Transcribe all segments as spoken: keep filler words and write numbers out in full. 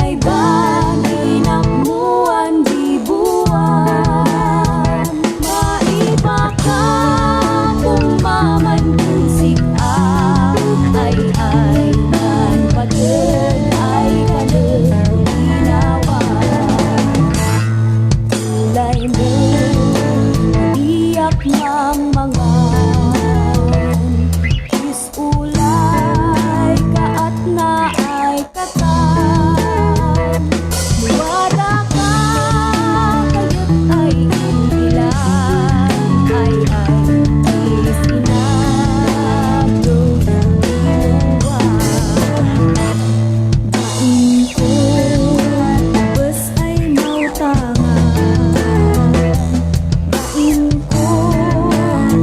Ay bagi nakmuan di buwan, maibaka kung mamanting sik-a, ay, ay, nan pateg ay kaneg ginawa. Ulay mo, diak mangmangan, is ulay kaatna ay katan, luada ka kayat ay ilan, ay, ay, isinadong inuwa. Bain ko, bes ay mautangan. Bain ko,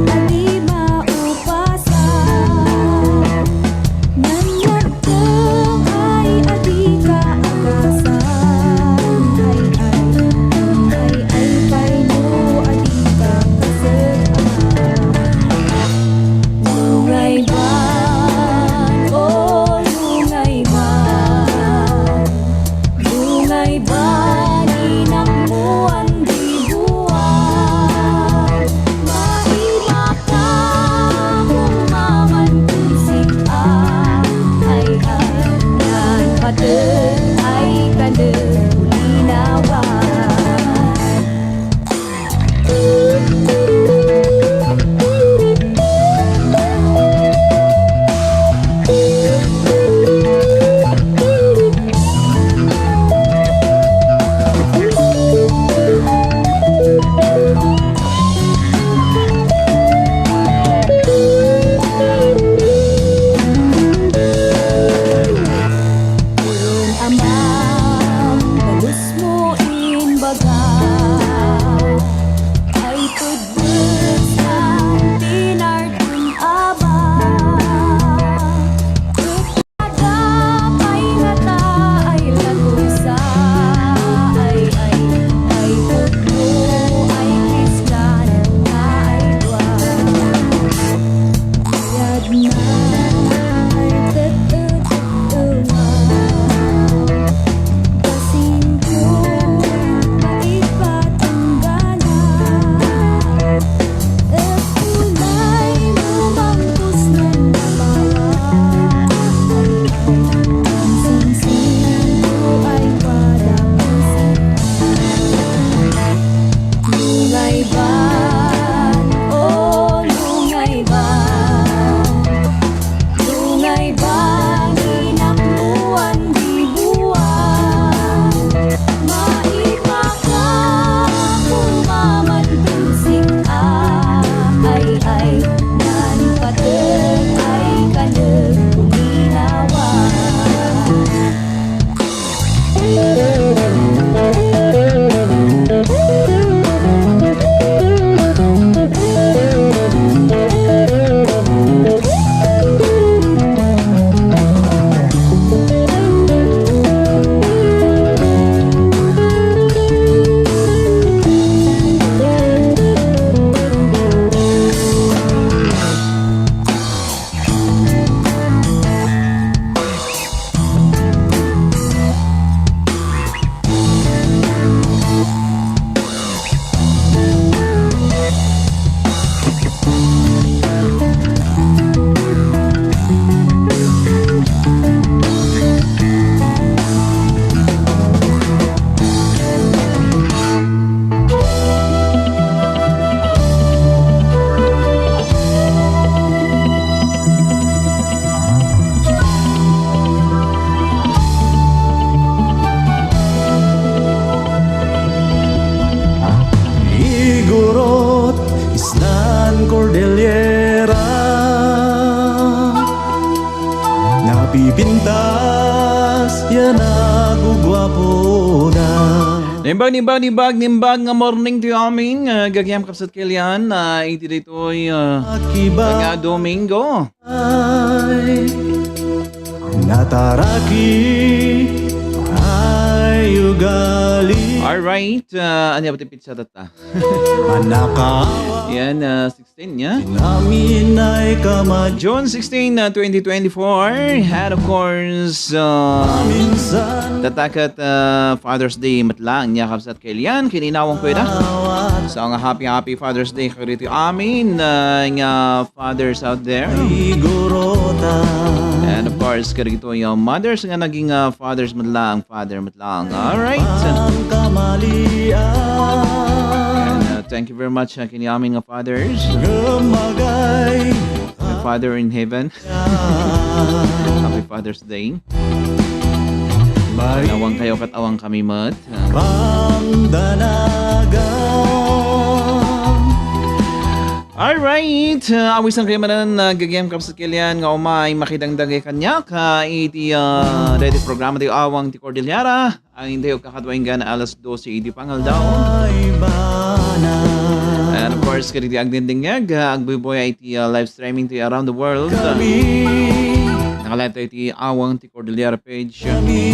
a di maupasan. Nanyag Ay, adi ka agasan. Ay, ay, ay, ay, pay no adi ka kaset ama. Lungay ban, o lungay ban. Lungay ban, inakmuan di buwan. Maibaka kung mamanting sik-a, ay, ay, yan pateg ay kaneg ulinawan. Wen, Amam, talus mo imbaga, ay tudbes kan tinardem a bag. Ada pay ngata ay lagusa, ay, ay, ay pudno, ay Kristian, ay dua. Mayad na ay tet-etet-ewa. Basingko, maipatunggana. Et ulay mo mangkusnan a bawa. Ay, ay, ang singsingko ay pada ang singko. Lungay ban, o lungay ban. Lungay ban, inakmuan di buwan. Maibaka kung mamanting sik-a, ay, ay, nan pateg ay kaneg ginawa. Igurot, isnan Cordillera, napipintas ya naguguapo na. Nimbag, nimbag, nimbag, nimbag nga morning to you amin, ah, gagayam kapsat kalian, ah, iti daytoy, ah, Akiba. Nga Domingo. Ay, nataraki, ay ugali. Alright, ah, ania ba ti petsa tatta? Manakaawa. Yan, ah, sixteen niya. Namin ay kamad- June sixteen, ah, twenty twenty-four. And of course, ah, Minsan. Tatta ket, ah, Father's Day met laeng niya, kabsat, ken Elian, ken inawangko ida. So, nga happy, happy Father's Day kadagiti amin, ah, nga fathers out there. Igurota. And of course, kadagitoy, ah, mothers nga naging, ah, fathers met laeng, father met laeng. Alright. Pangkamalian. And, uh, thank you very much, uh, ken amin nga fathers. Gumagay. My Father in heaven. Happy Father's Day. May- Awan kayo ket awan kami met. Pangdanagan. Alright, uh, awisan kayo manen, uh, gagayam, kabsat, ken Elian, nga umay makidangdagay kaniak, uh, iti, uh, daytoy programa ti Awang ti Cordillera. Ang intayo kakadua inggana alas dose iti pangaldaw. Ay, bana. And of course, kadagiti agdingdingngeg, ah, agbuybuya iti, ah, live streaming ti around the world. Kami. Nakalive tayo iti Awang ti Cordillera page. Kami.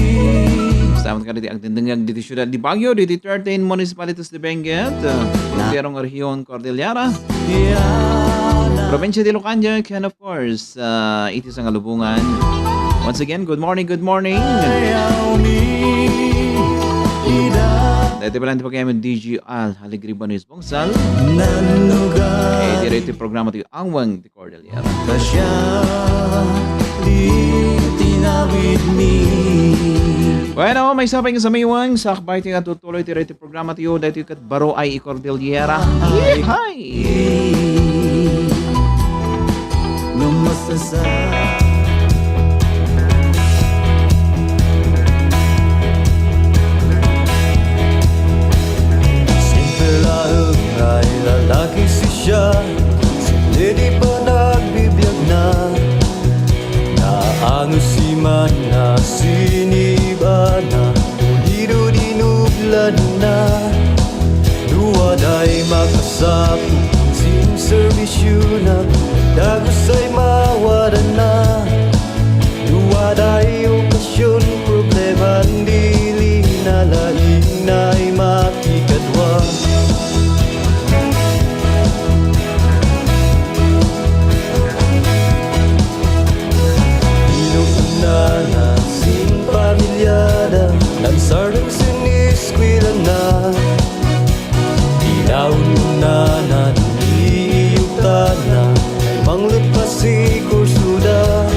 Salamat kadagiti agdingdingngeg diti siudad di Baguio, diti thirteen municipalities di Benguet, ah, Gobyerno nga Rehiyon Cordillera. Yana. Probinsya di Locandic, and of course, ah, iti Sangalubungan. Once again, good morning, good morning. Ayaw mi ida. Dati pala, di pa kayo D J Al, Alegre Banis Bongsal. Nanugay. Eh, dire iti programa ti Awang ti Cordillera. Kasya, di tinawid mi. Bueno, maysa pay nga samiwang, sakbay ti nga tutuloy ti programa tayo, daytoy ket baro ay i Cordillera. Ay. Yehey! No masasa- Simple laeng nga lalaki sisya, simple di panagbibiagna. Naanus siman a sinibana, pulido di nubladna. Dua day makasapu sin serbisiona, dagus ay mawadanna. Dua day okasion, problema di linalainna ay makikadua. Inuunana sin pamiliada, nagsardeng sin eskuelana. Ilaununana, iyuktana, mangleppas ti kursoda.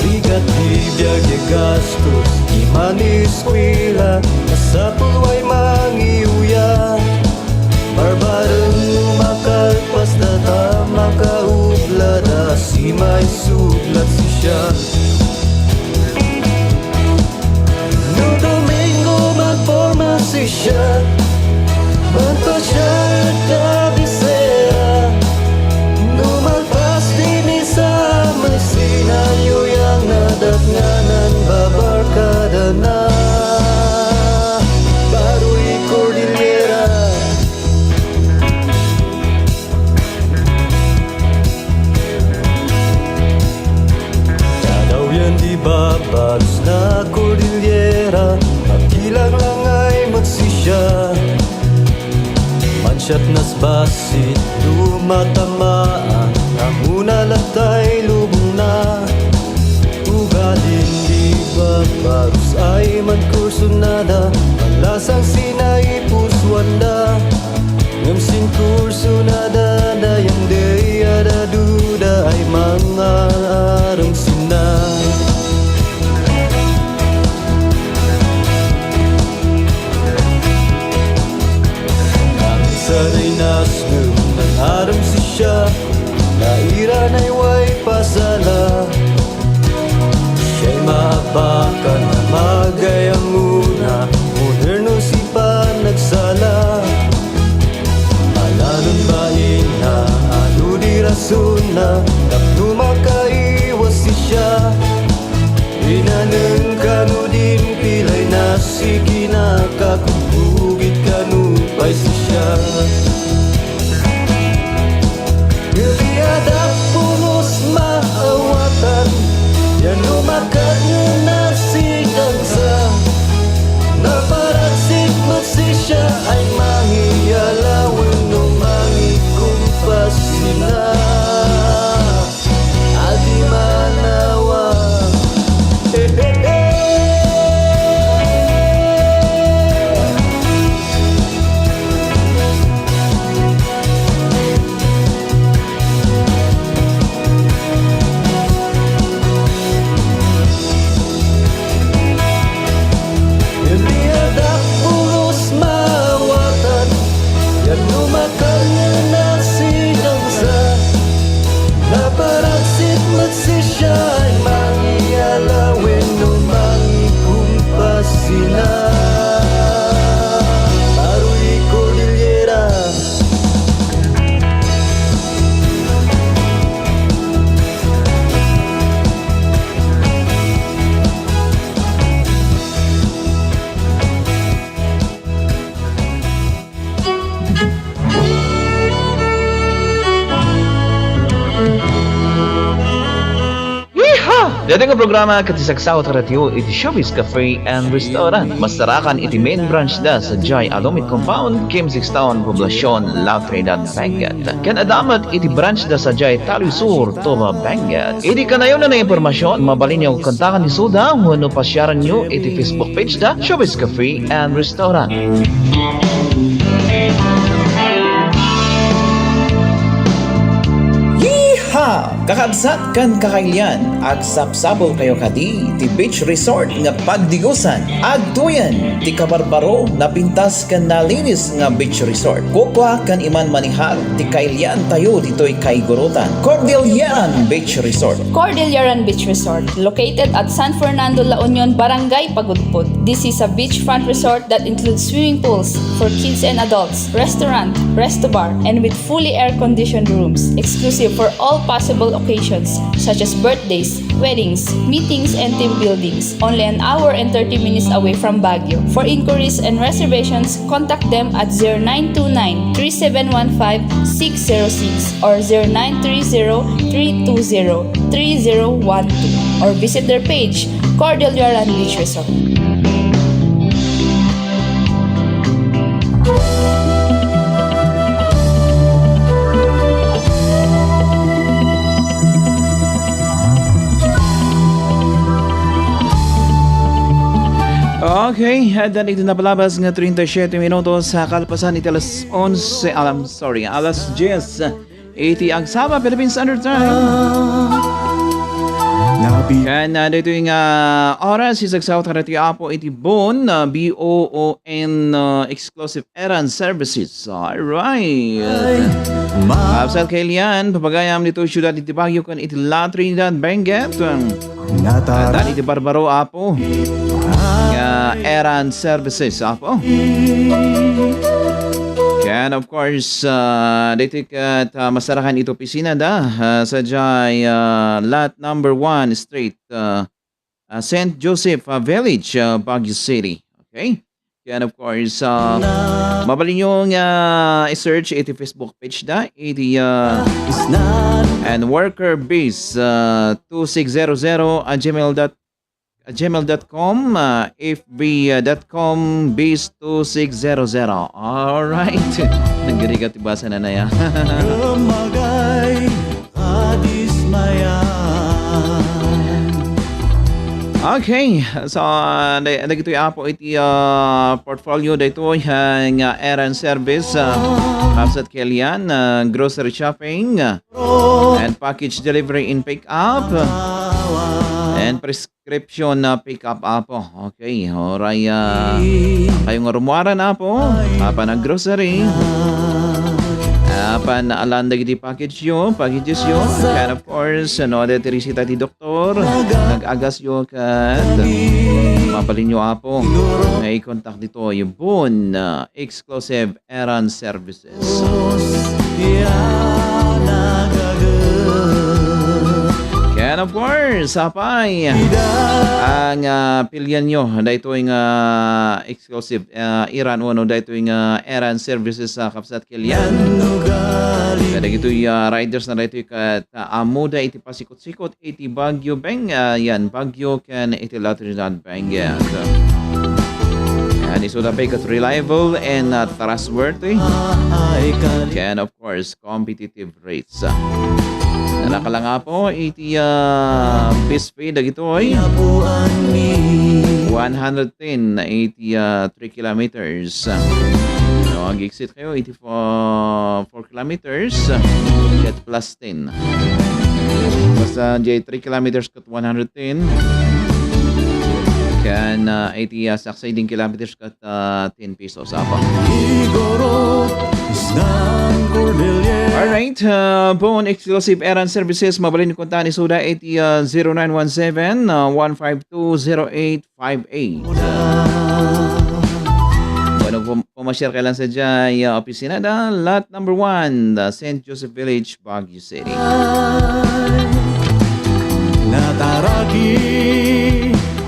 Rigat ti biag a gastos, di maneskuela, masapul ay mangiuya. Barbareng no makalpas data, makaublada, simaisublat sisya. No Domingo, magporma sisya, magpasiar iti kabisera. No malpas ti misa, masinayuyang nadatnganan, babarkadana. Baroy Cordillera. Dadawyan di babarus na Cordillera, makilanglangay met sisya. Mansiat nasbassit, lumatamaan, amuna latay lubongna. Ugalin di babarus ay mankursunada, malasang sinaipusuanda. Ngem sinkursunada dayang dayta a duda ay mangarem sinna. Ngem sanay nasnem, nangarem sisya, nairan ay way pasala. Siay maabakan a magayamona, moderno sipan nagsala. Alaen bainna, adu di rasonna, tapno makaiwas sisya. Inanen kano din pilay na sikina, kakugugit kano pay sisya. Iliadak pulos maawatan, yan lumakad nga nasikansa. Naparagsik met si Dayta nga programa ket ti sagsao ti radio iti Showbiz Cafe and Restaurant. Masarakan iti main branch da sadiay Alumit Compound, Kim Six Town, Poblacion, La Trinidad, Benguet. Ken adda met iti branch da sadiay Taloy Sur, Toba, Benguet. Iti kanayon a nainformasion, mabalinyo kontaken isuda wenno pasiaranyo iti Facebook page da, Showbiz Cafe and Restaurant. Yeehaw! Kakabsat ken kakailian, agsapsapulkayo kadi ti beach resort nga pagdigusan. Agtoyen ti kabarbaro, napintas ken nalinis nga beach resort. Kukua ken iman manihar ti kailiantayo ditoy kaigurutan. Cordilleran Beach Resort. Cordilleran Beach Resort, located at San Fernando, La Union, Barangay Pagudpud. This is a beachfront resort that includes swimming pools for kids and adults, restaurant, resto bar, and with fully air-conditioned rooms, exclusive for all possible occasions such as birthdays, weddings, meetings, and team buildings. Only an hour and thirty minutes away from Baguio. For inquiries and reservations, contact them at zero nine two nine, three seven one five, six zero six or zero nine three zero, three two zero, three zero one two, or visit their page, Cordillera Beach Resort. Okay, addan iti napalabas nga treinta y siete minutos sa kalpasan iti alas onse, alam, sorry, alas dies iti agsama, Philippine Standard Time. Ken, ah, daytoy nga oras, isagsao tayo ti Apo iti Boon, ah, B O O N, ah, Exclusive Errand Services. Alright. Ay, ma- Kapsat kailian, papagayam ditoy siudad iti Baguio ken iti La Trinidad, Benguet. Natara- Addan iti barbaro, Apo. Nga errand services, Apo. Ken, of course, ah, daytoy ket, ah, masarakan iti opisina da, ah, sadiay, ah, lot number one, street, ah, ah, Saint Joseph, ah, Village, ah, Baguio City. Okay? Ken, of course, ah, mabalinyo nga i-search iti Facebook page da, iti, ah, and worker base, ah, two six zero zero at gmail dot, at gmail dot com, ah, F B dot com base two six zero zero. Alright. Nagrigat ti basa na na ya. Lumagay, kadismayan. Okay. So, ah, da-, dagitoy, Apo, iti, ah, portfolio daytoy, ah, nga errand service, ah, kapsat kailian, ah, grocery shopping, ah, and package delivery in pick up, and prescription na pick up, Apo. Okay, uray, ah, kayo nga rumuaran, Apo, apan ag-grocery, apan alan dagiti package yo, packages yo, and of course, no, adda ti resita ti doktor, nag-agas yo ket mabalinyo, Apo, nga i-contact ditoy Boon, ah, Exclusive Errand Services. Ken, of course, apay, ang, ah, pilian nyo, daytoy nga exclusive, ah, errand wenno daytoy nga errand services sa kapsat kailian. Kadagitoy, ah, riders na daytoy ket, ah, ammoda iti pasikot-sikot iti Baguio, Beng-, ah, yan, Baguio ken iti La Trinidad, Benguet. Yan, isuda pay ket reliable and, ah, trustworthy. Ken, of course, competitive rates. Nanaka lang, Apo, iti, ah, base fee dagitoy. One hundred ten iti, ah, three kilometers. No, ag-exit kayo iti fo-, four kilometers, ket plus ten. Basta diay three kilometers ket one hundred ten. Ken, ah, iti, ah, succeeding kilometers ket, ah, ten pesos, Apo. Alright, ah, Boon Exclusive Errand Services, mabalin kontaken isuda iti, ah, zero nine one seven, ah, one five two, zero eight five eight. Wenno pum-, pumasiar kayo lang sadiay, ah, opisina da, lot number one, da Saint Joseph Village, Baguio City. Nataraki,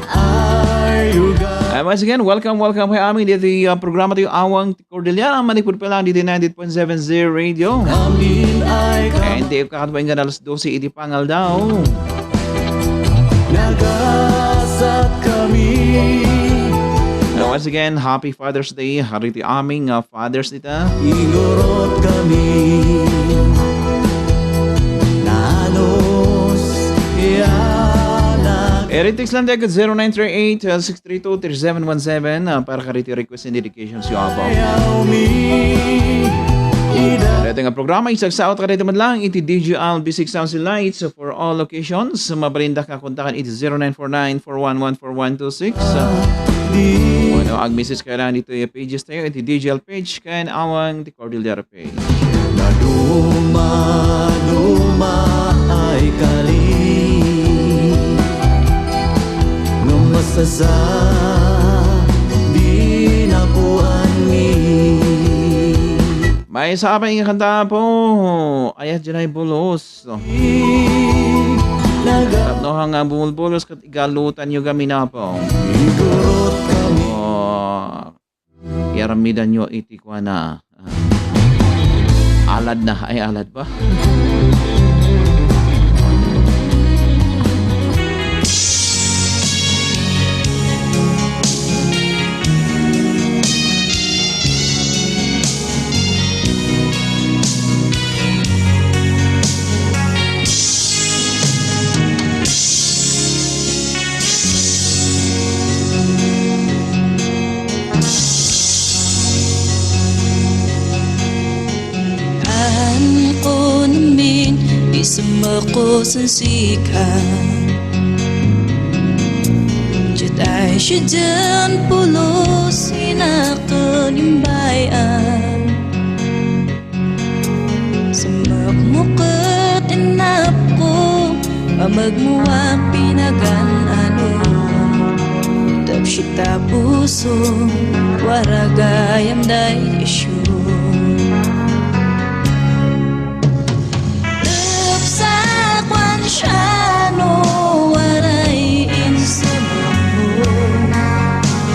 ayuga. Ah, once again, welcome, welcome kay amin ditoy, ah, programa tayo, Awang Cordillera, manipud pa lang ditoy ninety-eight point seven Zero Radio. Amin ay ka- And if kakatwa inggan alas dose iti pangaldaw. Nagasat kami. Now, once again, happy Father's Day. Hari ti aming, uh, fathers dita. Igurot kami. Nanos, iyanak. Eri text lang tayo ket zero nine three eight, uh, six three two, three seven one seven, uh, para kariti request and dedications yo, Apo. Ayaw mi ida. Daytoy nga programa, isagsaot ka dito man lang iti D J L B six Sounds and Lights for all occasions. Mabalinda ka kontaken iti zero nine four nine four one one four one two six. Wenno ag-message ka lang dito yung pages tayo, iti D J L page, ken awan ti Cordillera page. Maduma-duma ay kali, ngem masasa di napuanmi. Maysa a pay nga kanta, Apo, ayat diay bulos. Tapno ha nga bumulbulos ket igalutan yo gamin, Apo. Igurot kami. Oh, iaramidan yo iti kuana. Ah. Alad na, ay alad ba? Haan ko namin, isemmek ko sika. Diay sidiay pulos, inaken imbay-an. Semmek mo ket inapko, pamegmo a pinagan-ano. Tapsita puso, waragayam dayta isyu. Tapsa kuan siano, waray insemekmo.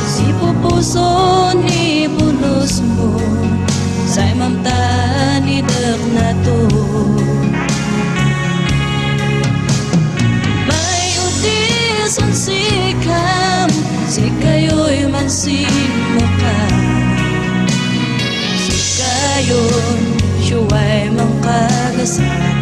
Sipupuson ni bulos mo, say mamta ni dek nato. May udison sikam, sikayoy mansimaka. Sikayon, siway mangkagasata.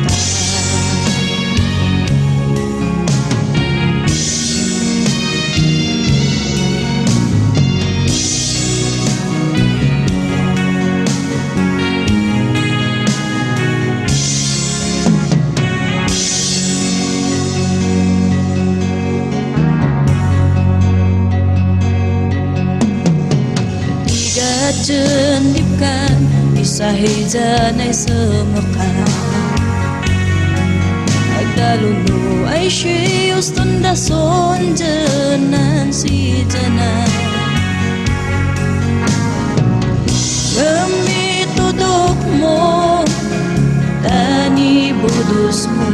Digat diay dipkan, isahidan ay semeka. Agdaluno ay sius ton dason diay nansidiana. Ngem itudok mo, ta ni budos mo,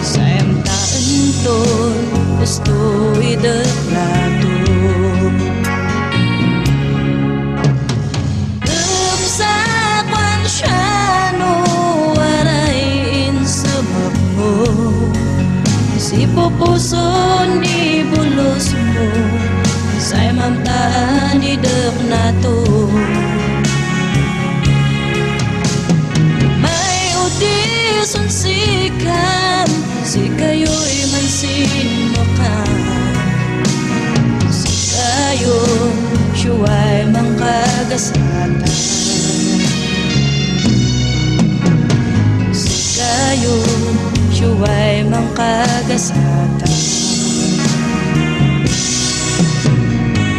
sayam ta enton, estoy de plato. Tapsa kuan siano, waray insemekmo. Sipupuson ni bulos mo, say mamta ni dek nato. May udison sikam, sikayoy mansimaka. Sikayon, siway mangkagasata. Sikayon, siway mangkagasata.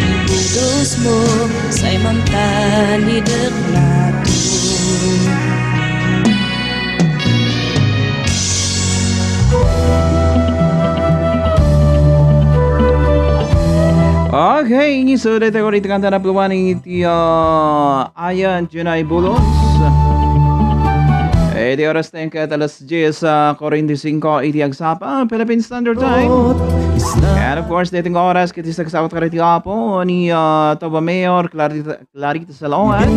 Ibudos mo, say mamta ni dek nato. Okay, so daytoy ko dito kanta na puluwan iti, ah, Ayan, Junay Bulos. Iti oras tayo ket alas dies, ah, kuarenta y cinco iti agsapa, Philippine Standard Time. And of course, daytoy nga oras, ket sagsawat kadagiti Apo ni, ah, Toba Mayor Clarita, Clarita Salongan.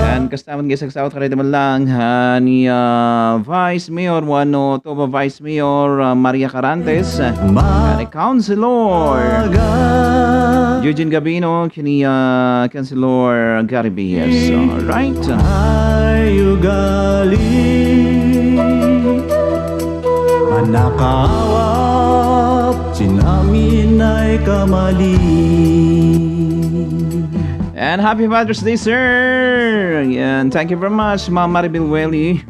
And kasta met nga sagsawat kadagiti met lang, ah, ni, ah, Vice Mayor wenno Toba Vice Mayor, ah, Maria Carantes, ah, ni Councilor Eugene Gabino, ken ni, ah, Councilor Gary Bias. Alright. Ay ugali a nakaawat, sinaminay kamali. And happy Father's Day, sir. And thank you very much, Ma'am Maribel Welly.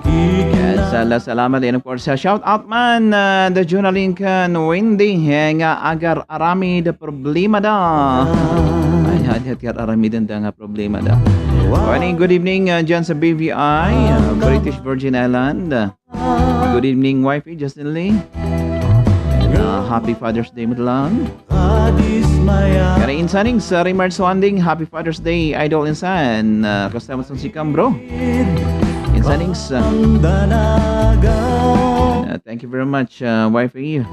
Yes, sala-, salamat. And of course, uh, shout out man, uh, the Juna Lincoln Wendy, eh, nga agar-aramid problema da. Ay, ay, agar-aramid ang nga problema da. Morning, good evening, uh, dyan sa B V I, uh, British Virgin Island. Good evening, wifey, Justin Lee. And, uh, happy Father's Day met lang. Kari insaning sa Rimar Suanding, happy Father's Day, Idol Insan. Uh, kasta met sika, bro. Insaning sa, uh, thank you very much, uh, wifey.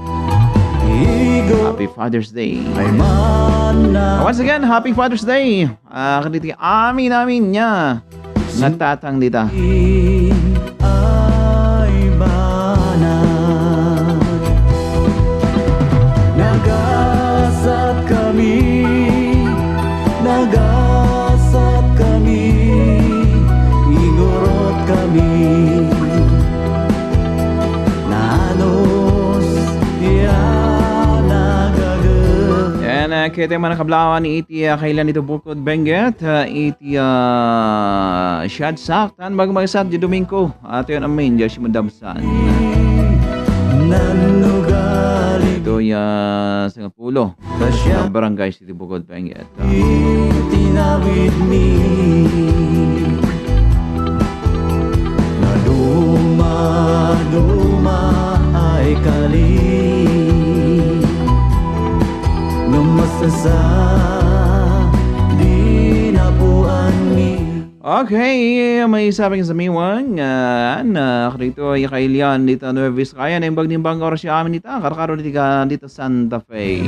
Happy Father's Day. Once again, happy Father's Day. Ah, kadagiti amin-amin nga nagtatang dita. Ay banag, nagasat kami, nagasat kami, igurot kami, nanos, ya nagaga. Yan, ah, kita man ang kablawan ni Iti, ah, kailian ditoy Bukod Benguet, ah, iti, ah, Shadsak, tan magmaysat di Domingo, ato yan amin, di siya madamsan. Ito, ah, sangapulo. Ang barangay City Bukod Benguet. Tinawid mi. Naduma-duma ay kali, no masasa, di napuan mi. Okay, may sabing sa miwang, ah, na, karito ay kailian dita Nueva Vizcaya, na imbag nimbang oras ya amin dita, karkaro dita, dita Santa Fe.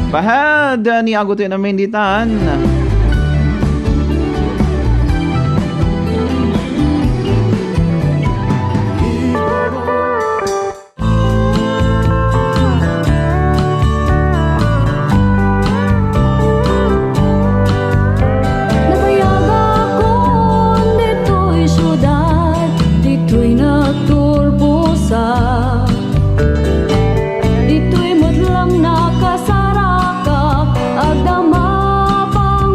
Bahad, ah, ni Agutin Aminditan. Nabayagakon ditoy siudad, ditoy nagturposak, ditoy met lang nakasarakak, agdama pang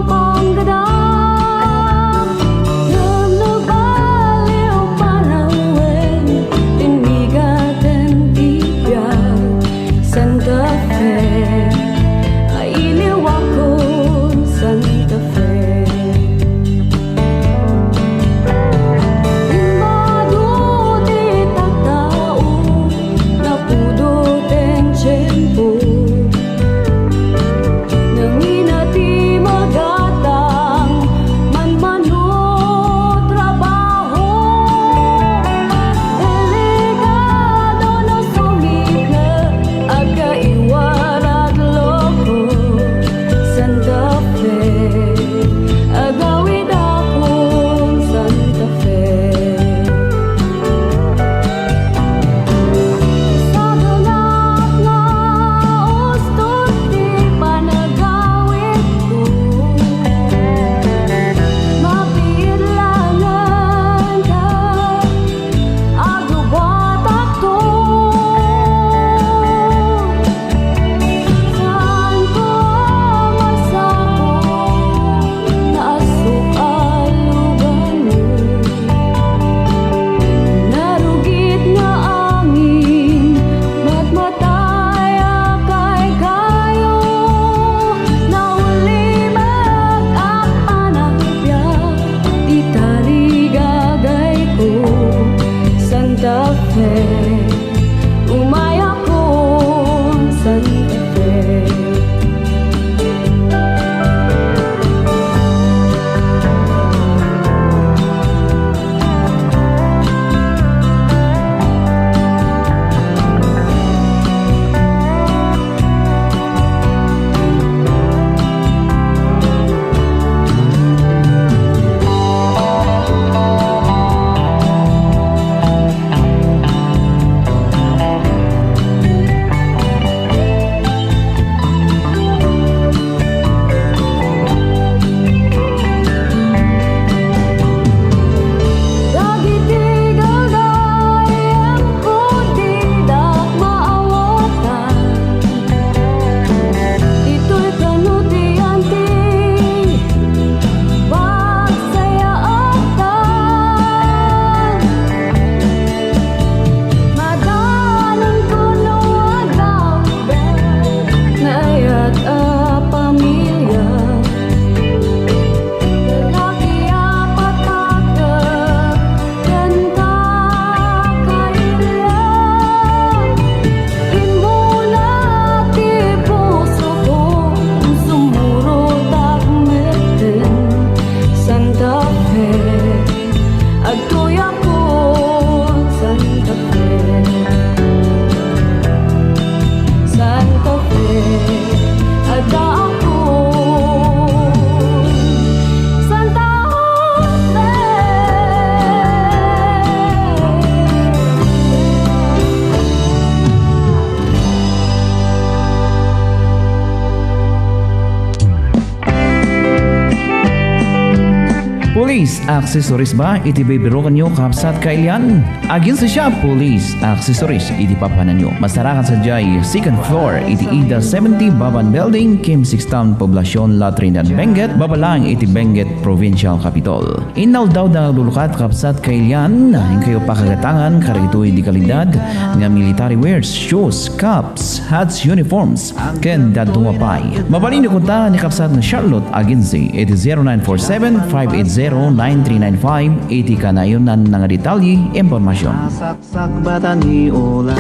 Police accessories ba iti bibirukanyo, kabsat kailian? Aginsa siya Police accessories iti papananyo. Masarakan sadiay second floor iti Ida seventy Baban Building, Kim Sixtown, Poblacion, La Trinidad, Benguet, baba lang iti Benguet Provincial Capitol. Inaldaw da lulukat, kabsat kailian, inkayo pakagatangan kadagitoy di kalidad nga military wears, shoes, caps, hats, uniforms, ken dadduma pay. Mabalin kunta ni kabsat nga Charlotte Agency iti zero nine four seven, five eight zero, nine three nine five iti kanayonan nga detalye, impormasyon. Sakbatan ni Ola.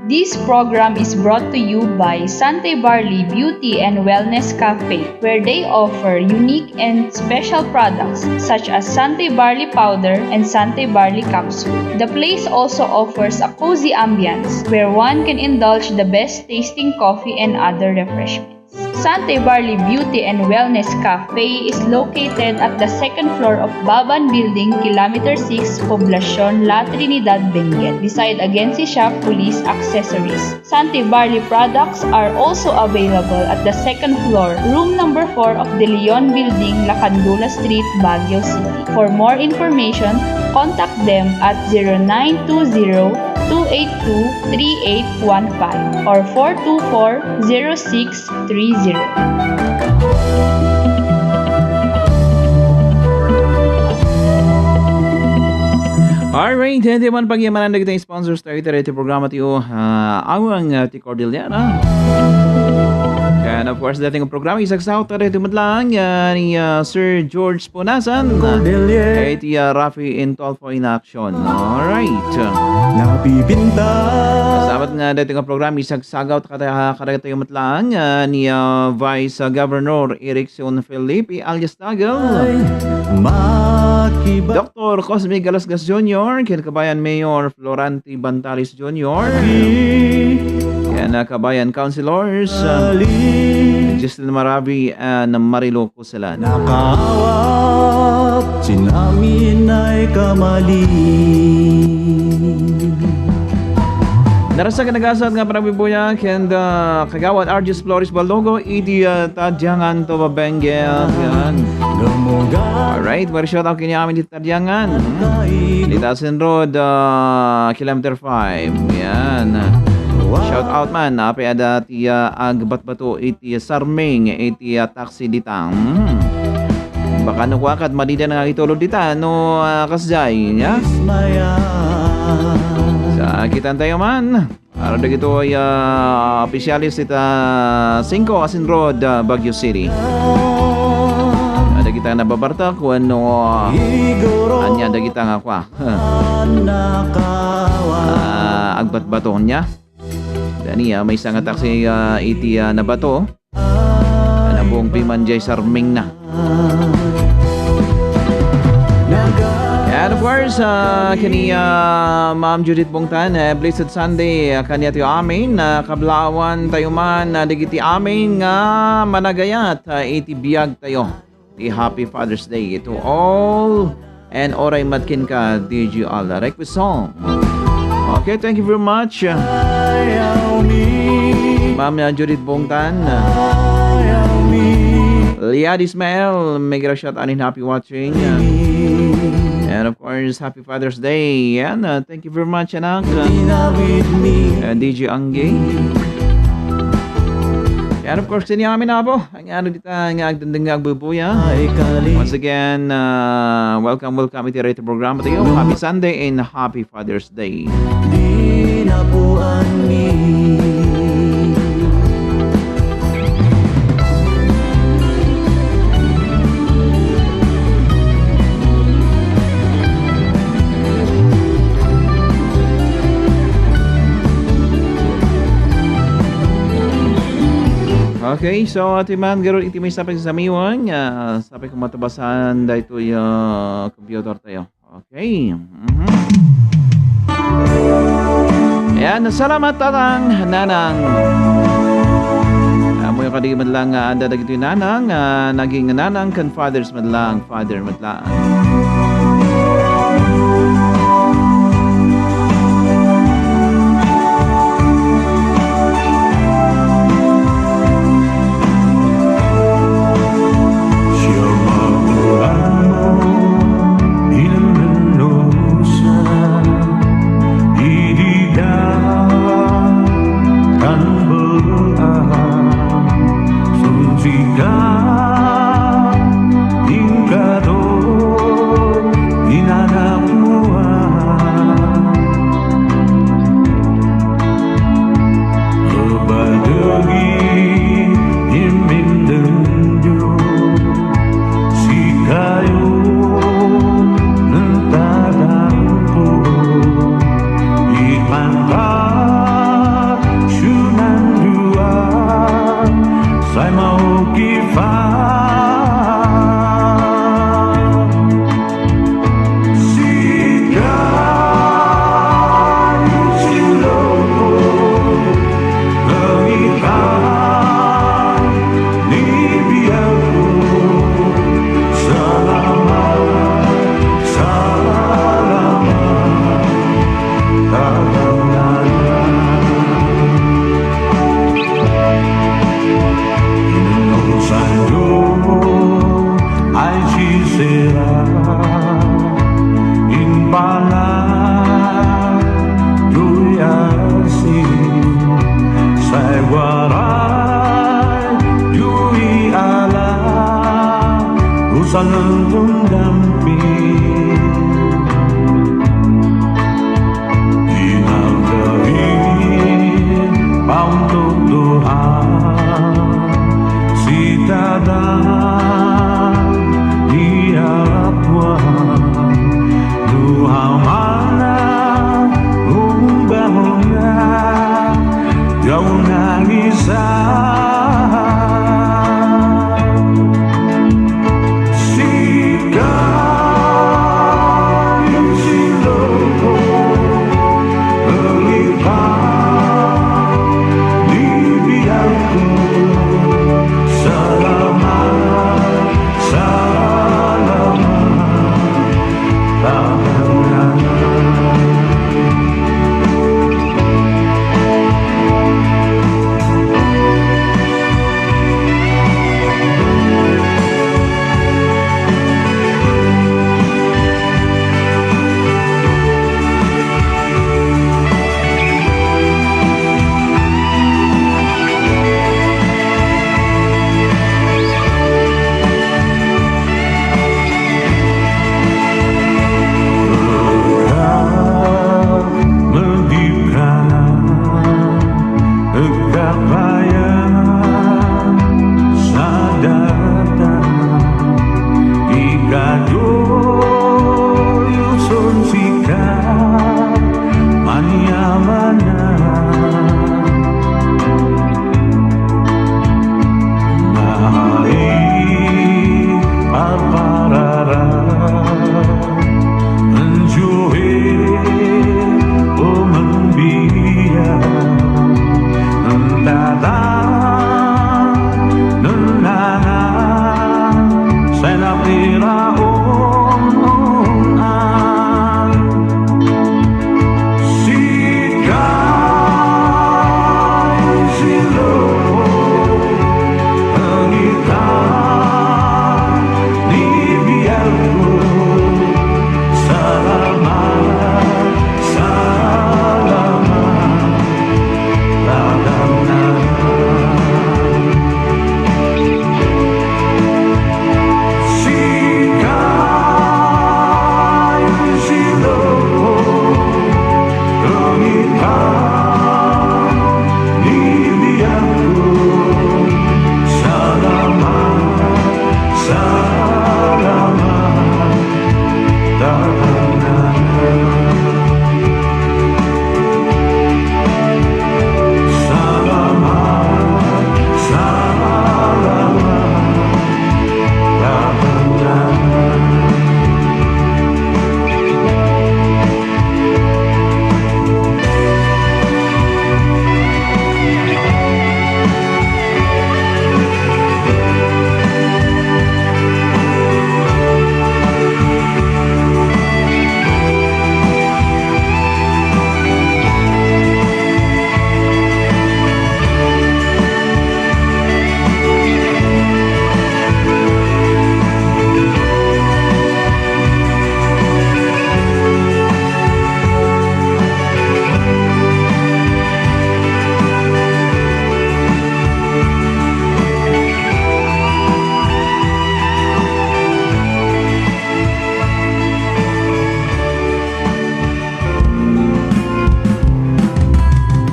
This program is brought to you by Sante Barley Beauty and Wellness Cafe, where they offer unique and special products such as Sante Barley Powder and Sante Barley Capsule. The place also offers a cozy ambience where one can indulge the best tasting coffee and other refreshments. Sante Barley Beauty and Wellness Cafe is located at the second floor of Baban Building, Kilometer six, Poblacion, La Trinidad, Benguet, beside Agency Shop Police Accessories. Sante Barley products are also available at the second floor, room number four of De Leon Building, Lacandula Street, Baguio City. For more information, contact them at zero nine two zero, two eight two, three eight one five or four two four, zero six three zero. Alright, hindi man pagyamanan dagiti sponsors tayo iti programa tayo, ah, awang, ah, ti Cordillera. And of course, dating programa, isagsaw tayo iti madlang, ah, ni, ah, Sir George Punasan. Cordillera. Iti, ah, Rafi in Tolfo in action. Alright. Napipinta. Sabat nga dating programa, isagsaw kada, kadatayo met laeng, ah, ni, ah, Vice, ah, Governor Erickson Felipe alias Tagal. Ay, makiba- Doctor Cosme Galasgas Junior, ken kabayan Mayor Florante Bantales Junior. Ken, ah, kabayan councilors, ah, Justin Maravi and Marilo Kusalan. Nakaawat, sinamin ay kamali. Narasa ken nagasat nga panagbibuya ken, ah, Kagawad Arjus Flores Balogo iti, ah, Tadiangan to Benguet. Yan. Alright, mari shout out kenyo amin iti Tadiangan. Hmm. Iti Asin Road, ah, kilometer five. Yan. Shout out man, apay adda ti, ah, agbatbato iti Sarming, iti, ah, taxi dita. Hmm. Baka no kuakat, madida nga itulod dita, no, ah, kasjay, ya? Sa kitan tayo man. Para dagitoy, ah, opisyales ita singko Asin Road, ah, Baguio City. Ah, dagita nga nababarta, kung ano, ah, ania dagita nga kua. Ah, agbatbato niya. Dani, ah, maysa nga taxi, ah, iti, ah, nabato. Nabungpi man jay sarming na. And of course, ah, kini, ah, Ma'am Judith Bungtan, eh, blessed Sunday, ah, kaniya tayo amin, ah, kablawan tayo man, ah, digiti amin nga managayat, ah, iti biag tayo. Ti Happy Father's Day to all. And oray met kenka, D J Al, request song. Okay, thank you very much. Ma'am, uh, Judith Bongtan. Liad Ismael, mega shout out and happy watching. And of course, happy Father's Day. And, uh, thank you very much, anak. Uh, D J Angge. And of course, kaniya amin, apo. Ang ano dita nga agdengdeng nga agbubuya. Once again, uh, welcome, welcome iti radio programa tayo. Happy Sunday and happy Father's Day. Di na po ang Okay, so, ati man, garud iti may sapay sa miwan, ah, sapay kung matabasan, daytoy, ah, computer tayo. Okay. Mhm. Ayan, salamat, Tatang, Nanang. Amoy kadi man lang, ah, anda dagitoy nanang, ah, naging nanang kan fathers man lang, father man lang. Siya man Ray maukifan, sika ni Silo, kawitan ni biagko. Salamat, salamat, Apo. Inunsanyo ay sisira, impanayoy asin, say waray yoy ala, usangen kundampi. Inagdagit pauntukdohan, sitadan ni Apuan, duhamana umbahuna, gauna ni sa. Sika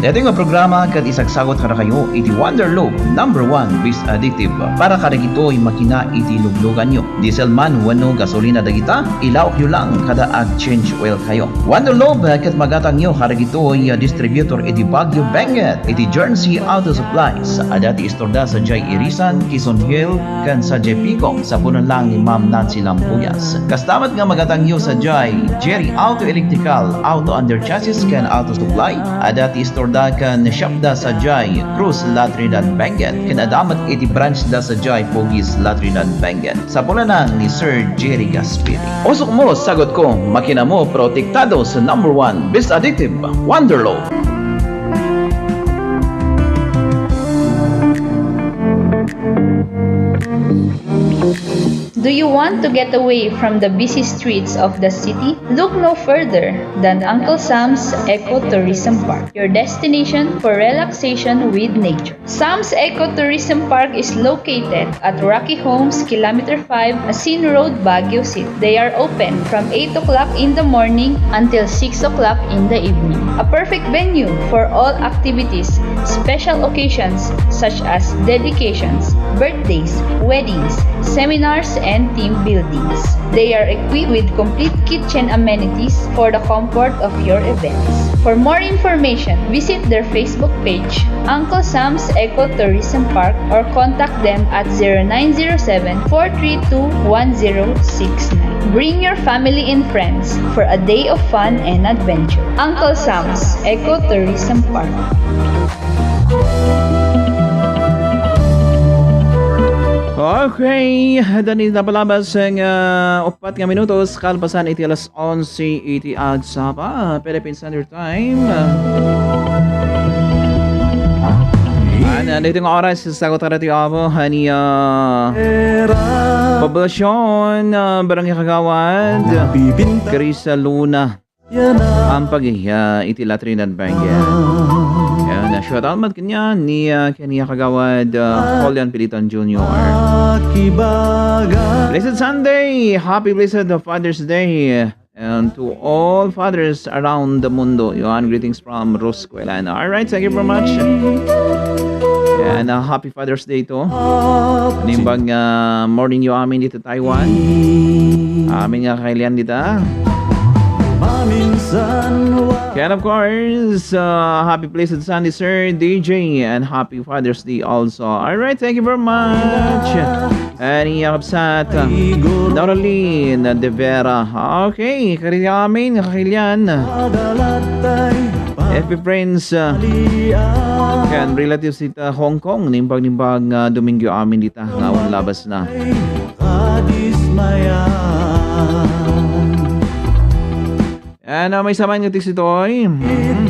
Daytoy nga programa ket isagsagut kadakayo iti Wonder Loaf, number one Best Additive. Para kadagitoy makina iti lugluganyo. Diesel man wenno gasolina dagita, ilaokyo lang kada ag-change oil kayo. Wonder Loaf, eh, ket magatangyo kadagitoy, ah, distributor iti Baguio, Benguet, iti Journey Auto Supplies. Adda ti istorda sadiay Irisan, Quezon Hill, ken sadiay Pico, sapunen lang ni Ma'am Nancy Lampuyas. Kasta met nga magatangyo sadiay Jerry Auto Electrical, Auto Under Chassis, ken Auto Supply. Adda ti istorda ken shopda sadiay Cruz, La Trinidad, Benguet, ken adda met iti branchda sadiay Bugis, La Trinidad, Benguet. Sapunen lang ni Sir Jerry Gasperi. Usokmo, sagutko, makinamo, protektado sa number one Best Additive, Wonder Loaf. Do you want to get away from the busy streets of the city? Look no further than Uncle Sam's Eco Tourism Park, your destination for relaxation with nature. Sam's Eco Tourism Park is located at Rocky Homes, Kilometer five, Asin Road, Baguio City. They are open from eight o'clock in the morning until six o'clock in the evening. A perfect venue for all activities, special occasions such as dedications, birthdays, weddings, seminars, and team buildings. They are equipped with complete kitchen amenities for the comfort of your events. For more information, visit their Facebook page, Uncle Sam's Eco Tourism Park, or contact them at zero nine zero seven, four three two, one zero six nine. Bring your family and friends for a day of fun and adventure. Uncle Sam's Eco Tourism Park. Okay, dani napalabas ang, ah, upat nga minutos kalpasan iti alas onse iti agsapa, Philippine Standard Time. Ano, dito nga oras, sagot ka dito, amo, hani, ah, Poblacion, ah, Barangay Kagawad, Crisa Luna. Ang pag-, ah, iti La Trinidad Benguet. Yan, ah, shout out met kanian ni, ah, Kenya Kagawad, ah, Julian Pilitan Junior. Blessed Sunday! Happy blessed Father's Day! And to all fathers around the mundo, yan, greetings from Rose Kuelana. All right, thank you very much. And, uh, happy Father's Day to. Nimbag, uh, morning yo amin dito Taiwan. Amin nga kailian dita. And of course, uh, happy blessed Sunday, Sir D J, and happy Father's Day also. All right, thank you very much. Ani, ah, kabsat, ah, Doralyn De Vera. Okay, kadagiti amin nga kailian. F B friends, ah, ken relatives ita Hong Kong, nimbag-nimbag nga Domingo amin dita, nga awan labas na. And, uh, may saman nga text itoy. Mhm.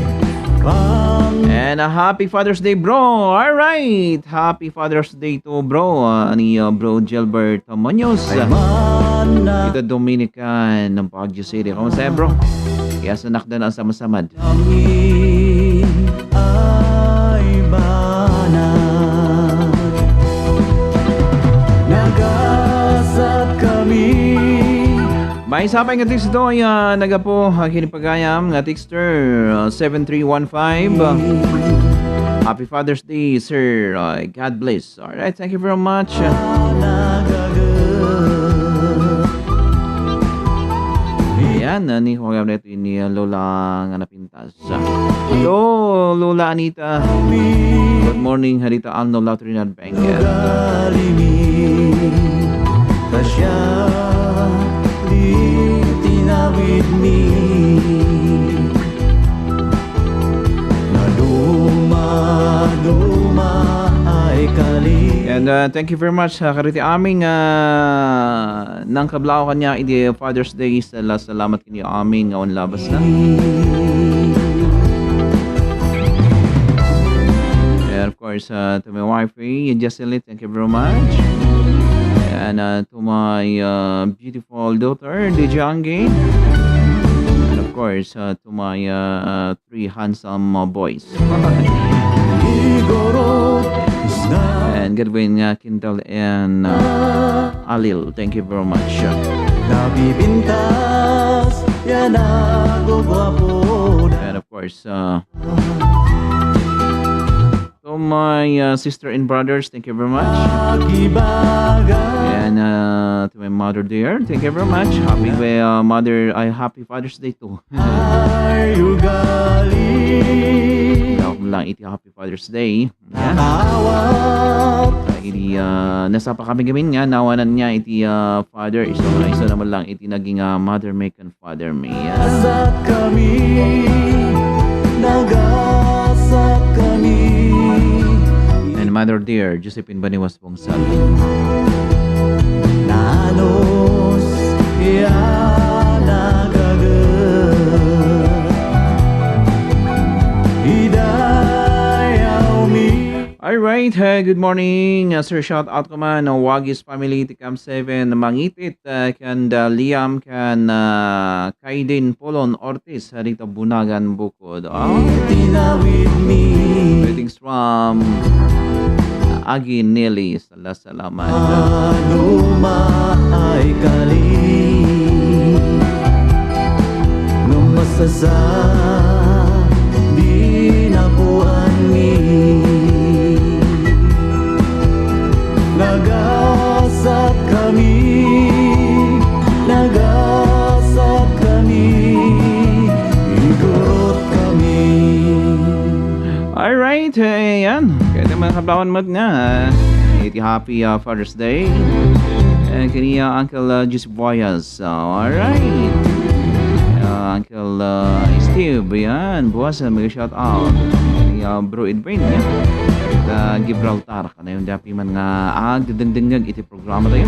And a happy Father's Day, bro. All right. Happy Father's Day to, bro. Uh, ni, uh, Bro Gilbert Munoz. Ita Dominican ng Baguio City. Kamusta, bro? Kaya sa nakdan ang sama-samad. Ay, banat. Nagasat kami. Maysa pay nga text itoy, ah, nagapu, ah, ken ni pagayam nga texter, ah, seven three one five. Happy Father's Day, sir. Ah, God bless. All right, thank you very much. Ayan, ah, ni, huwag ni, ni Lola nga napintas. Hello, Lola Anita. Good morning, Harita Alno, La Trinidad Benguet. Kasya di tinawid mi. Naduma-duma ay kali. And, uh, thank you very much, uh, kadagiti amin nga nangkablaw kaniak iti Father's Day. Sala-, salamat ken ni amin nga awan labas na. And of course, uh, to my wife, eh, Jocelyn, thank you very much. And, uh, to my, uh, beautiful daughter, Dijangi. And of course, uh, to my, uh, three handsome, uh, boys. And Godwin nga Kintal and, uh, Alil. Thank you very much. Nabibintas, yan ang gugwapo. And of course, Uh, to my uh, sister and brothers, thank you very much. And uh, to my mother dear, thank you very much. Happy uh, mother, I happy Father's Day too. Ako lang iti happy Father's Day. Yan. Idi uh, nasapa kami gamin nga nawanan niya iti uh, father, isu, isu naman lang iti naging uh, mother may Father me. Nagasat kami, nagasat kami. And Mother dear, Josephine Baniwas Bongsan. Nanos ya nagaget. Idayaw mi. All right, uh, good morning, uh, sir. Shout out ko man, uh, Wagis family, Tikam seven, Mangitit, uh, kan, uh, Liam, kan, uh, Kaiden Polon Ortiz, uh, dito Bunagan, Bukod. Oh. Tinawid mi. Greetings from, uh, Agi Nelly. Sala, salamat. Aduma ay kali. Ngem masasa, di napuan mi. Nagasat kami, nagasat kami, igurot kami. Alright, eh, yan. Kaya naman kabawan mat na. Eh, iti happy uh, Father's Day. Eh, kaniya Uncle uh, Jis Boyas. So, alright. Uh, Uncle uh, Steve, yan. Buwasan, mag-shout out. Kaniya Bro Edwin, yan. Sa Gibraltar. Kanayon dapi man nga agdengdengag iti programa tayo.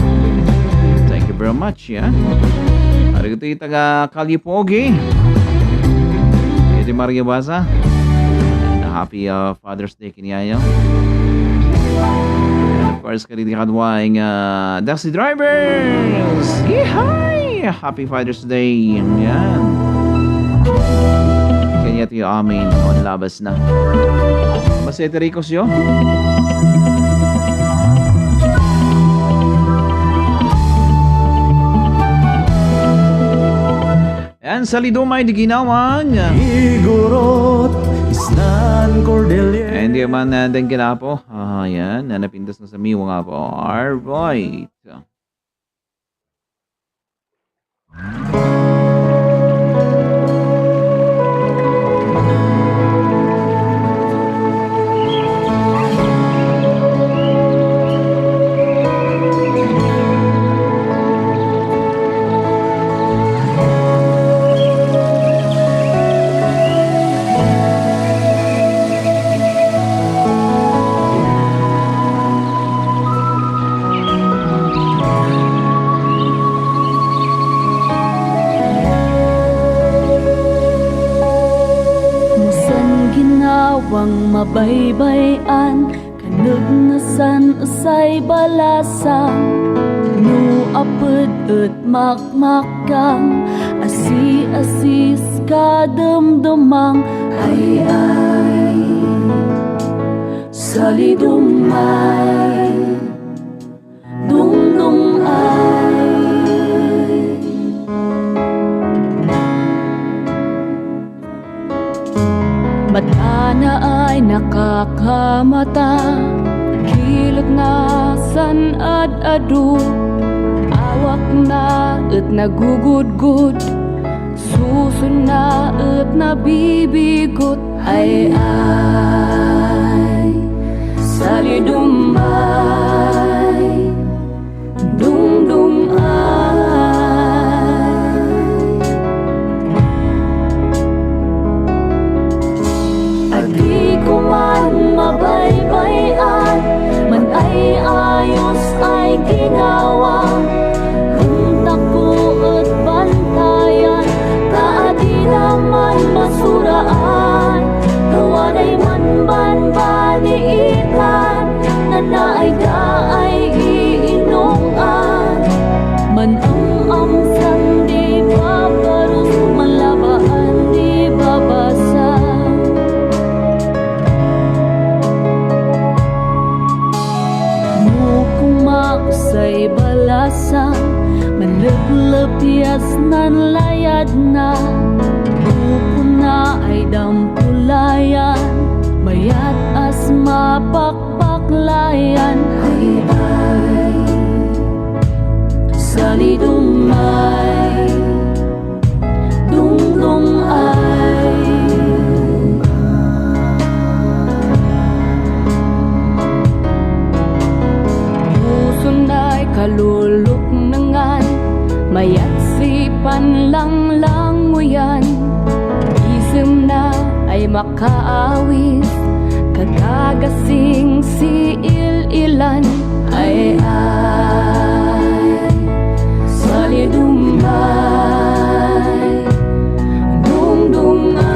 Thank you very much, yeah. Arigito yung taga Kalipogi. Iti Maria Basa. And happy uh, Father's Day kaniayo. And of course, kadi kadwaing uh, taxi drivers. Yehey! Happy Father's Day. Yan. Kanya ti amin. On labas na. Basta iti rikos yo. Yan, salidumay di ginawang. Igurot, isnan Cordelier. Ay, hindi man, uh, deng kinapo. Ah, yan, nanapintas na sa miwang apo. Alright. Nasan ginawang mabaybay-an, kanagnasan usay balasang, no aped et makmakang, asi-asis kademdemang, ay, ay, salidumay. Dungdung ay. Matana ay nakakamata, kilotna san ad-adu, awakna et nagugudgud, susonna et nabibigot. Ay, ay, salidumay, dungdung ay. Agiko man mabaybay-an, man-ay-ayos ay ginawa. Ken tako et bantayan, ta adina man masuraan. Gawaday man banbaniitan, nanaayda ay iinungan. Man-am-amsan di babarus, manlabaan di babasa. Mukuma usay balasang, manleplepyas nan layadna. Upon Ay dampulayan, mayat as mapakpaklayan. Ay, ay, salidumay, dungdung ay. Puson ay kaluluknangan, mayat si panlanglanguyan. Isemna ay makaawis, kagagasing si il-ilan. Ay, ay, salidumay, dungdung ay.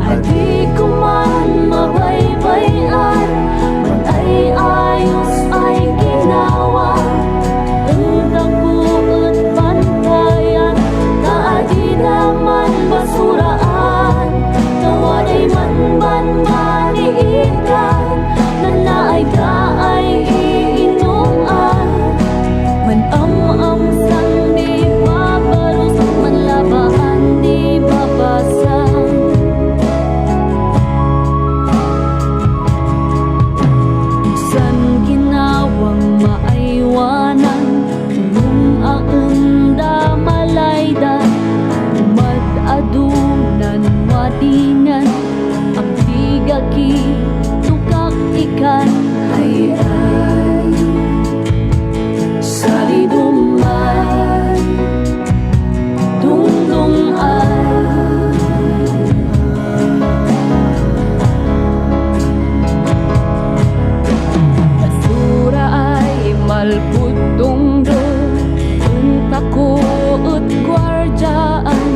Adi ko man mabaybay-an, man ay ayos ay ginawa. Enta ko et pantayan, ta adida man basuraan, ta waday man banniitan. Nanaayda ay iinuman, man-am-amsan di babarus, manlabaan di babasa. San ginawang maaywanan, nung aenda malayda, umad-adu nan wadingan. Agpigaki, tukak ikan. Ay, ay, salidumay, dungdung ay. Basura ay malpud dungdung, enta ko et guardiaan,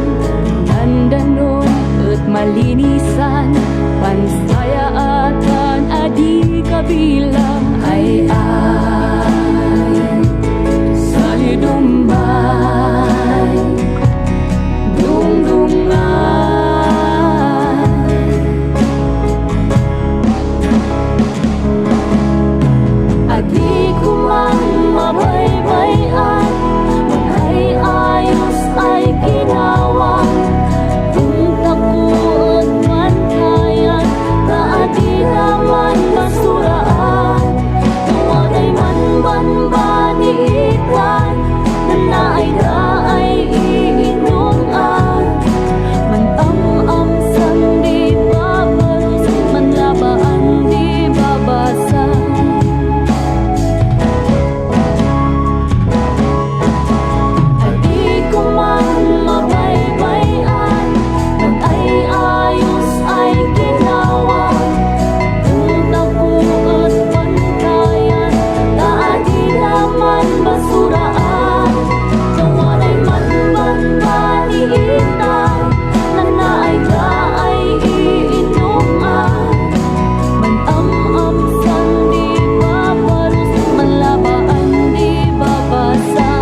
nandanon et malinisan, pansayaatan a di kabilang. Ay, ay, salidumay, dungdung ay. Adi ko man mabaybay-an, man ay ayos ay ginawa. Enta ko et pantayan, ta adida man basuraan, ta waday man banbaniitan. Nanaayda ay iinuman, man-am-amsan di babarus, manlabaan di babasa. Adi ko man mabaybay-an, man ay ayos ay ginawa. Enta ko et pantayan, ta adida man basuraan, ta waday man banbaniitan. Nanaayda ay iinuman, man-am-amsan di babarus, manlabaan di babasa.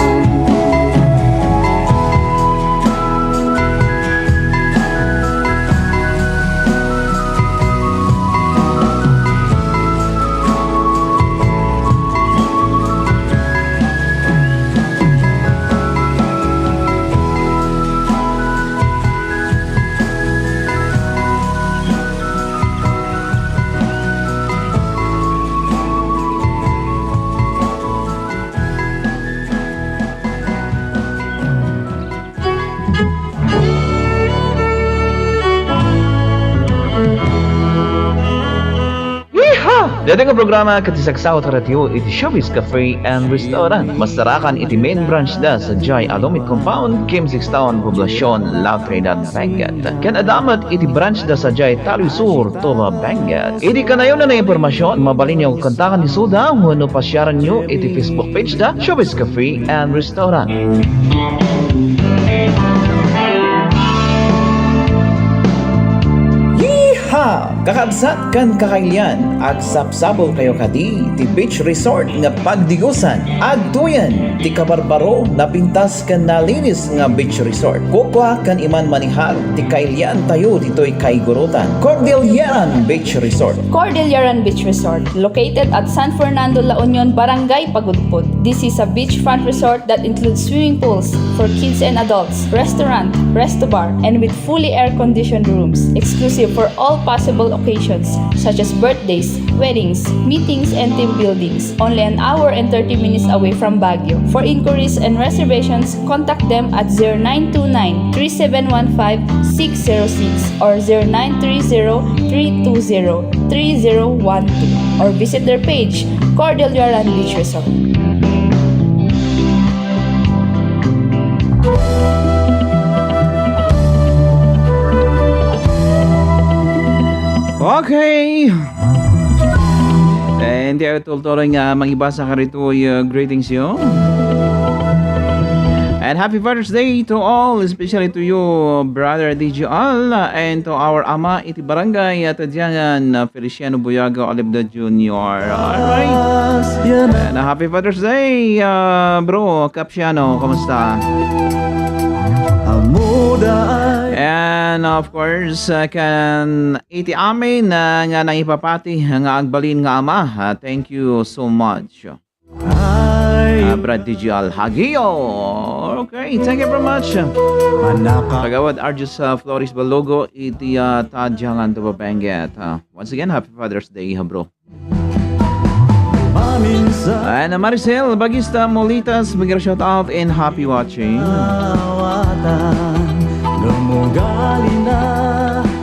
Yeehaw! Daytoy nga programa ket ti sagsao ti radio iti Showbiz Cafe and Restaurant. Masarakan iti main branch da sadiay a Lumit Compound, Kim Six Town, Poblacion, La Trinidad, Benguet. Ken adda met iti branch da sadiay Taloy Sur, Toba, Benguet. Iti kanayon a nainformasion, mabalinyo kontakan ni Suda wenno pasiaranyo iti Facebook page da, Showbiz Cafe and Restaurant. Yeehaw! Kakabsat ken kakailian, agsapsapulkayo kadi ti beach resort nga pagdigusan. Agtoyen ti kabarbaro, napintas ken nalinis nga beach resort. Kukua ken imanmanihag ti kailiantayo ditoy kaigurutan. Cordilleran Beach Resort. Cordilleran Beach Resort, located at San Fernando, La Union, Barangay Pagudpud. This is a beachfront resort that includes swimming pools for kids and adults, restaurant, resto bar, and with fully air-conditioned rooms, exclusive for all possible occasions such as birthdays, weddings, meetings, and team buildings. Only an hour and thirty minutes away from Baguio. For inquiries and reservations, contact them at zero nine two nine, three seven one five, six zero six or zero nine three zero, three two zero, three zero one two, or visit their page, Cordillera Beach Resort. Okay. And there, tultuloy nga mangibasa ka rito, uh, greetings you. And happy Father's Day to all, especially to you, Brother D J Al, and to our ama iti barangay at Tadiangan, uh, Feliciano Buyago Olivda Junior. All right. And, uh, happy Father's Day, uh, bro Capsiano. Kumusta? And of course, uh, kan iti amin, uh, nga nangipapati nga agbalin nga ama. Uh, thank you so much. Uh, Brad D J Alhagio. Okay, thank you very much. Kagawad Arjus, uh, Flores Balogo, iti, uh, Tadiangan to Papenget. Uh, once again, happy Father's Day, uh, bro. And Maricel Bagista Molitas, big shout out and happy watching. Awatan, gumugalina,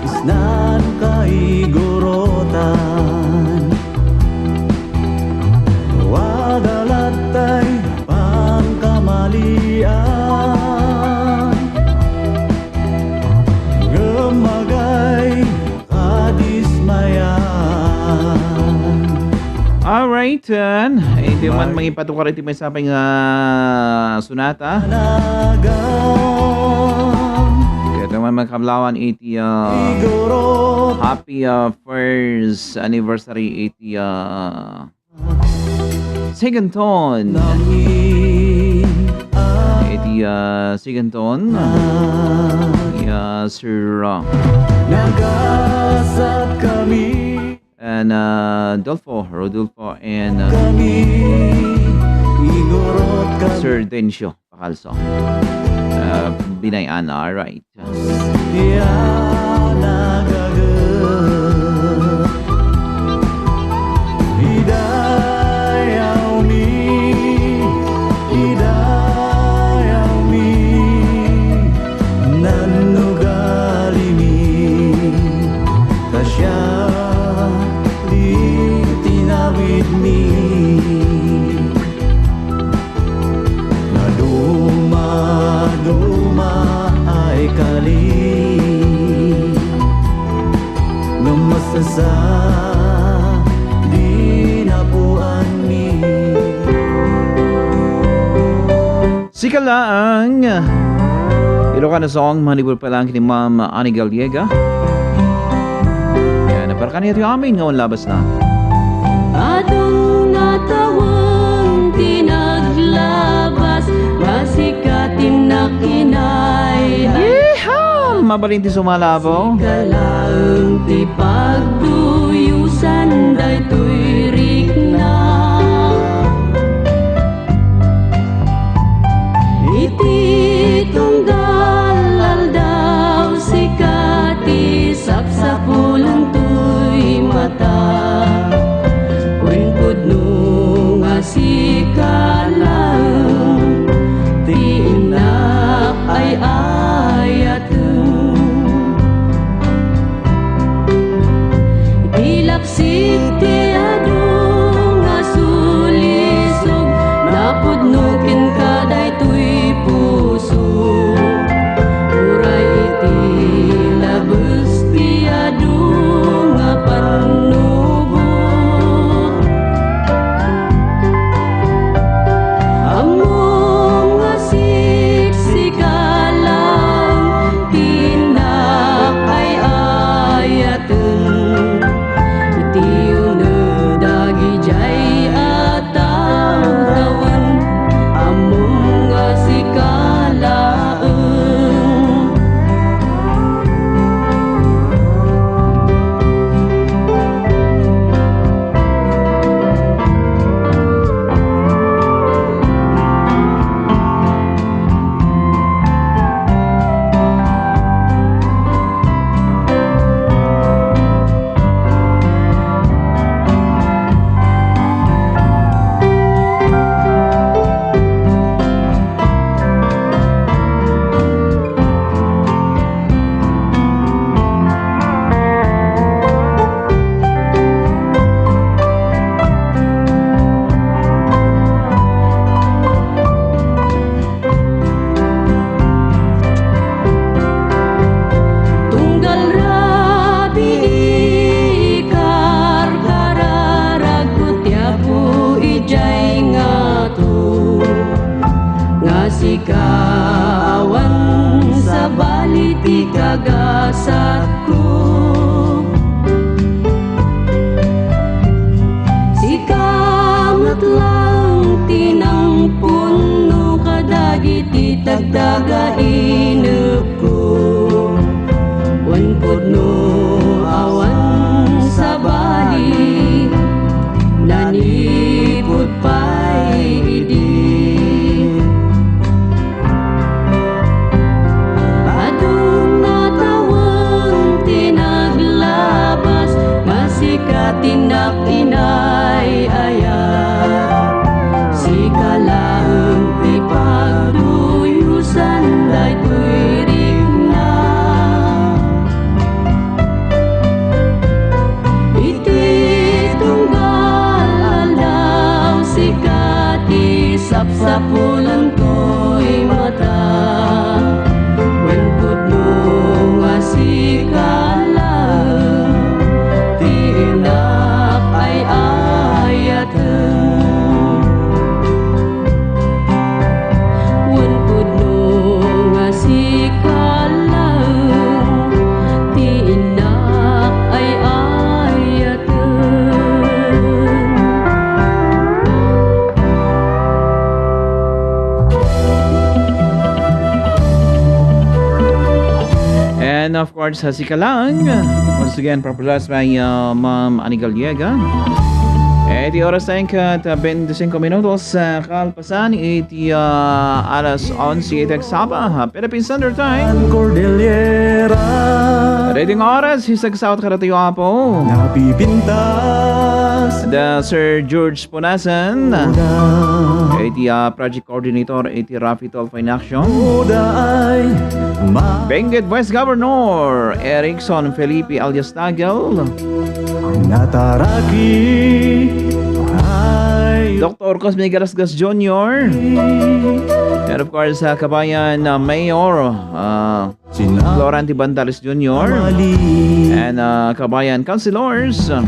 isnan kaigurutan. Wada lattay pangkamalian. Gumagay kadismayan. Alright, uh, iti man mangipatukar iti maysa pay nga, uh, sonata. Kaya man makablawan iti, uh, happy, uh, first anniversary iti, uh, Second ton. Iti, ah, second ton. Ya, Sir, ah, and, ah, Dolfo, Rodolfo, and, ah, Sir Dencio. Pakalso. Ah, Binay-an, alright. Naduma-duma ay kali, ngem masasa di napuanmi. Sika laeng. Ilocano song, manipud pa lang ni Ma'am Annie Gallega. Yan, para kanito yung amin nga unlabas na. Aduna tawen ti naglabas, masikatin nakinay. Yeehaw! Mabalin ti sumalabo. Kalaeng ti pagduyusan daytoy rikna. Iti tunggal aldaw, sika ti sapsapulan toy mata. Wen pudno nga sika laeng ti innak ay ayaten. No awan sabali, nanipud pay idi. Adun a tawen ti naglabas, nga sika ti nag-inay-ayat. Sika laeng ti pagduyosan daytoy rikna. Iti tunggal aldaw, sika ti sapsapulengtoy mata. Wen pudno nga sika laeng ti innak ay-ayaten. Wen pudno nga sika laeng ti innak ay-ayaten. And of course, sa sika lang, once again, proper last by, uh, Ma'am Annie Gallega. Eh, di oras tayo kat, uh, twenty-five minutos, uh, kalpasan iti, uh, alas onse iti agsapa, uh, Philippine Standard Time. Cordillera. Ready nga oras, isagsawat kadatayo, Apo. Napipintas. The Sir George Punasan. Iti, uh, project coordinator iti Rafi Tolfo in Action. Uday ma- Benguet Vice Governor Erickson Felipe alias Nagel. Nataraki ay Doctor Cosme Galasgas Junior. And of course, uh, kabayan, uh, Mayor, uh, Florante Bandales Junior. And, uh, kabayan councilors, uh,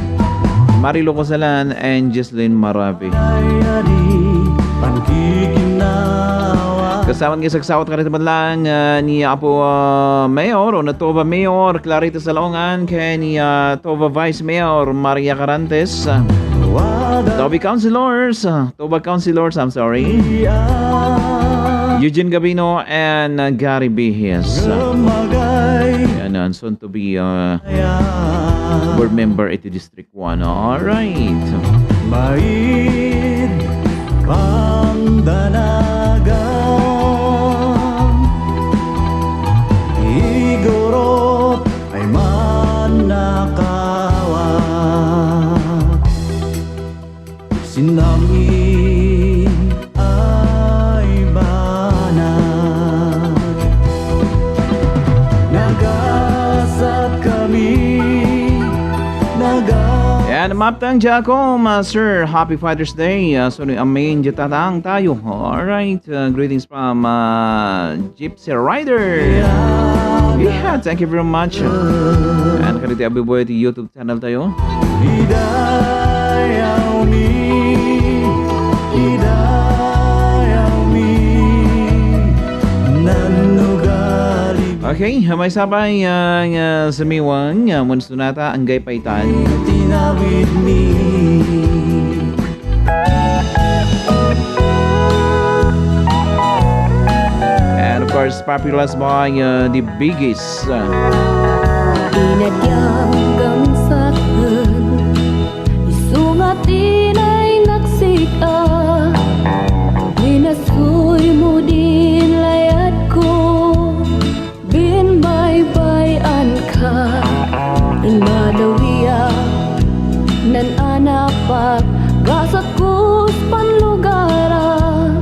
Marilu Cosalan and Jesselyn Maravi. Kasama nga isagsawat kadatayo man lang, uh, ni Apo, uh, Mayor, o na Tova Mayor Clarita Salongan, ken ni, uh, Tova Vice Mayor Maria Carantes, uh, Toby Councilors, uh, Tova Councilors, I'm sorry. Eugene Gabino and, uh, Gary Bihis. Yan, uh, soon to be, uh, board member iti District One. All right. Maid pandanagan, igurot ay mannakawa. Sinangin ay banag. Nagasat kami, naga- And maptang Jaco, uh, sir, happy Father's Day. Uh, so, ni Amin, jatataang tayo. All right, uh, greetings from, uh, Gypsy Rider. Yeah, thank you very much. And kadatayo, Abiboy, ti YouTube channel tayo. Idayawmi, idayawmi, nannugali. Okay, may sabay, uh, nga sumiwang, uh, mun sonata, anggay paitan. Tinawidmi. And of course, popular by, uh, the biggest, uh, Inadya gamsaten, isu nga tinaynak sika, inasuymo din layadko. Binbaybayan-ka, immadawiak, nan-anapak, gasatko 's panlugarak.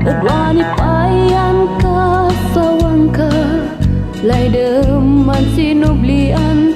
Ed wani pay yan kasawangka, laydem man sinublian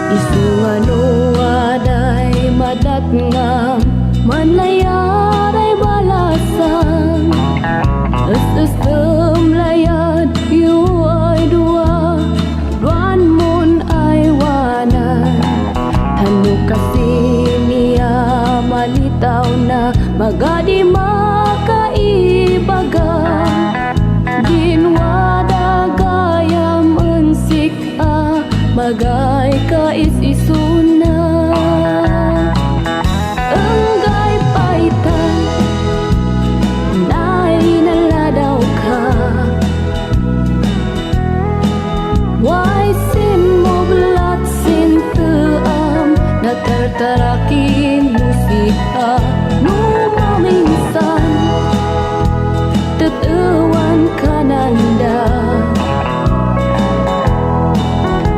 Isu nga no aday madatngam, manlayad ay balasan. Is-istem layad yo ay dua, duan mon aywanan. Tano kasi niya malitawna, magadi makaibaga. Ginwada gayam ensik a magayka is-isuna. Enggay payta, nainaladaw ka. Way simmublat sinteam, natartarakin mo sika. No maminsan, tetewan kananda.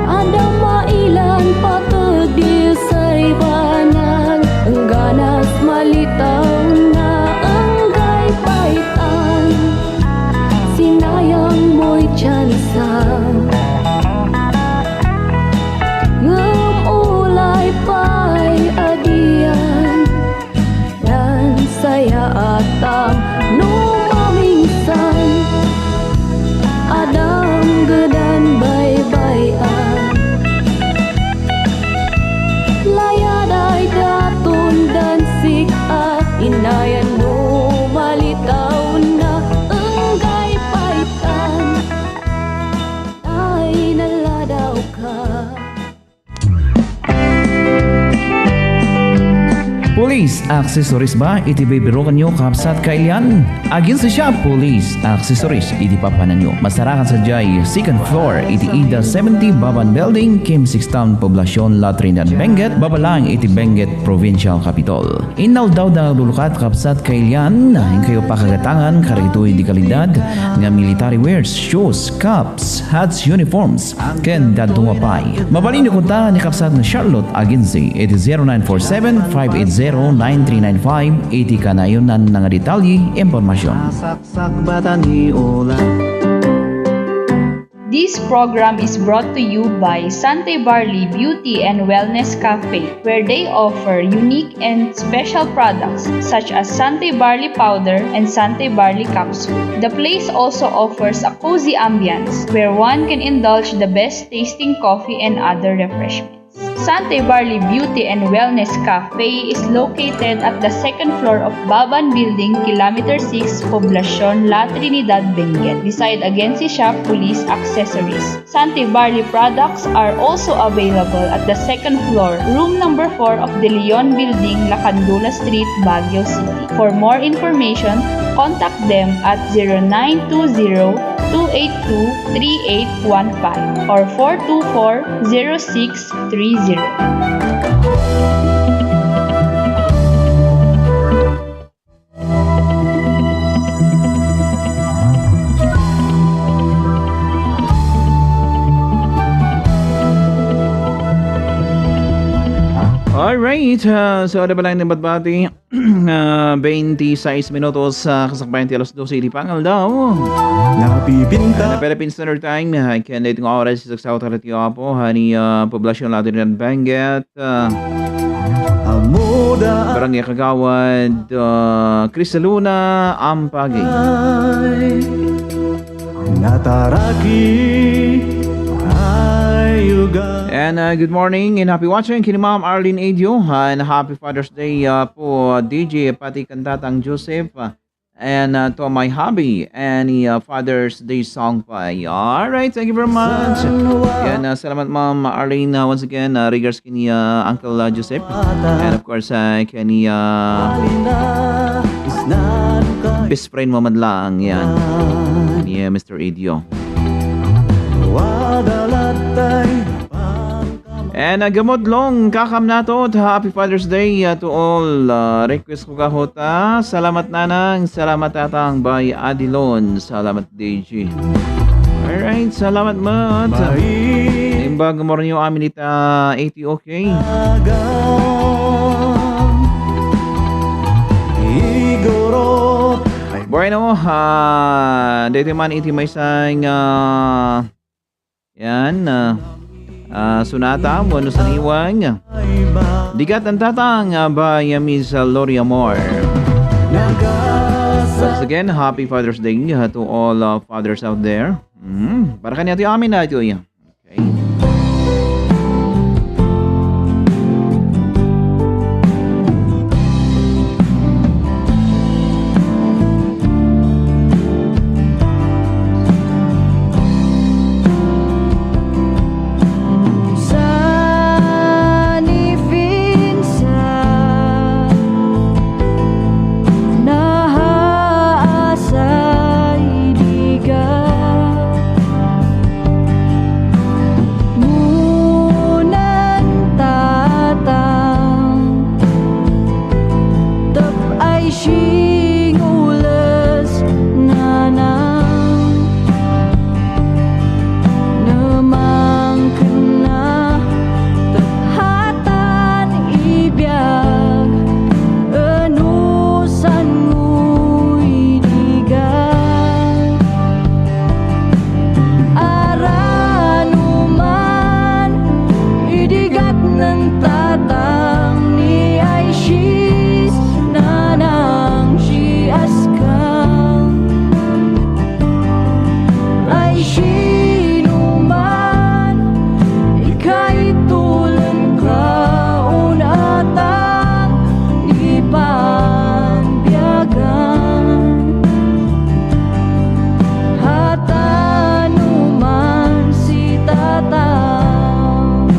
Adda mailan pateg di saribanan, engganas malitawna, enggay paytan, sinayang moy tsansa. Ngem ulay pay a dian nansayaatam no maminsan, adda enggedan baybay-an. Layad ay daton dansik a inayan no malitawna, enggay paytan, ay naladaw ka. Police accessories ba iti bibirukanyo, kabsat kailian? Aginsa siya Police accessories iti papananyo. Masarakan sadiay second floor iti Ida seventy Baban Building, Kim Six Town, Poblacion, La Trinidad, Benguet, baba lang iti Benguet Provincial Capitol. Inaldaw da lulukat, kabsat kailian, inkayo pakagatangan kadagitoy di kalidad nga military wears, shoes, caps, hats, uniforms, ken dadduma pay. Mabalinyo konta ni kabsat nga Charlotte Agency iti zero nine four seven, five eight zero, nine three nine five iti kanayon-na nga detalye, impormasyon. Sakbatan ni ulan. This program is brought to you by Sante Barley Beauty and Wellness Cafe, where they offer unique and special products such as Sante Barley Powder and Sante Barley Capsule. The place also offers a cozy ambience where one can indulge the best tasting coffee and other refreshments. Sante Barley Beauty and Wellness Cafe is located at the second floor of Baban Building, Kilometer six, Poblacion, La Trinidad, Benguet, beside Agency Shop Police Accessories. Sante Barley products are also available at the second floor, room number four of De Leon Building, Lacandula Street, Baguio City. For more information, contact them at zero nine two zero, two eight two, three eight one five or four two four, zero six three zero. Alright, ah, so, ada ba lang yung batbati? Ah, twenty-six minutos sa kasakbayan ti alas dose iti pangaldaw. Napipinta. Ah, Philippine Standard Time, ah, ken daytoy nga oras, isagsaw tayo ti Apo, hani, ah, Poblacion, La Trinidad, Benguet, ah, Amuda. Barangay Kagawad, ah, Crisaluna, Ampagi. Ay, nataraki, ay, uga. And, uh, good morning and happy watching kini Ma'am Arlene Adio, uh, and happy Father's Day, uh, po, uh, D J, pati kan Tatang Joseph, uh, and, uh, to my hubby, any, uh, Father's Day song pa. Alright, thank you very much. Yan, uh, salamat Ma'am Arlene, uh, once again, uh, regards kini, uh, Uncle, uh, Joseph. And of course, uh, kini, uh, best friend mo man lang, yan. Ni, uh, Mister Adio. And, uh, gamod long, kakam nato, happy Father's Day, uh, to all. Uh, request ko kahot, ah. Salamat nanang, salamat tatang, by Adilon. Salamat D J. Alright, salamat mat. Imbag mo rin yung amin ita eighty, okay? Bueno, ah, dito man iti may sang, ah, yan, ah, ah, sonata wenno saniwang Digat ng Tatang, ah, by, ah, Miss, ah, Lori Amor. Once again, happy Father's Day, ah, to all, ah, fathers out there. Mm, para kaniato amin na ito, yeah. Okay. Sanifinsa, nahaasay diga. Munan tatang, tep ay singules nanang. Namangkenna, tep hatan ibiag, enusan nguy diga. Aranuman idigat ng tatang ni Isis nanang si Askang. Ay sinuman ikay tuleng kaun atang ipanbiagan. Hatanuman si tatang.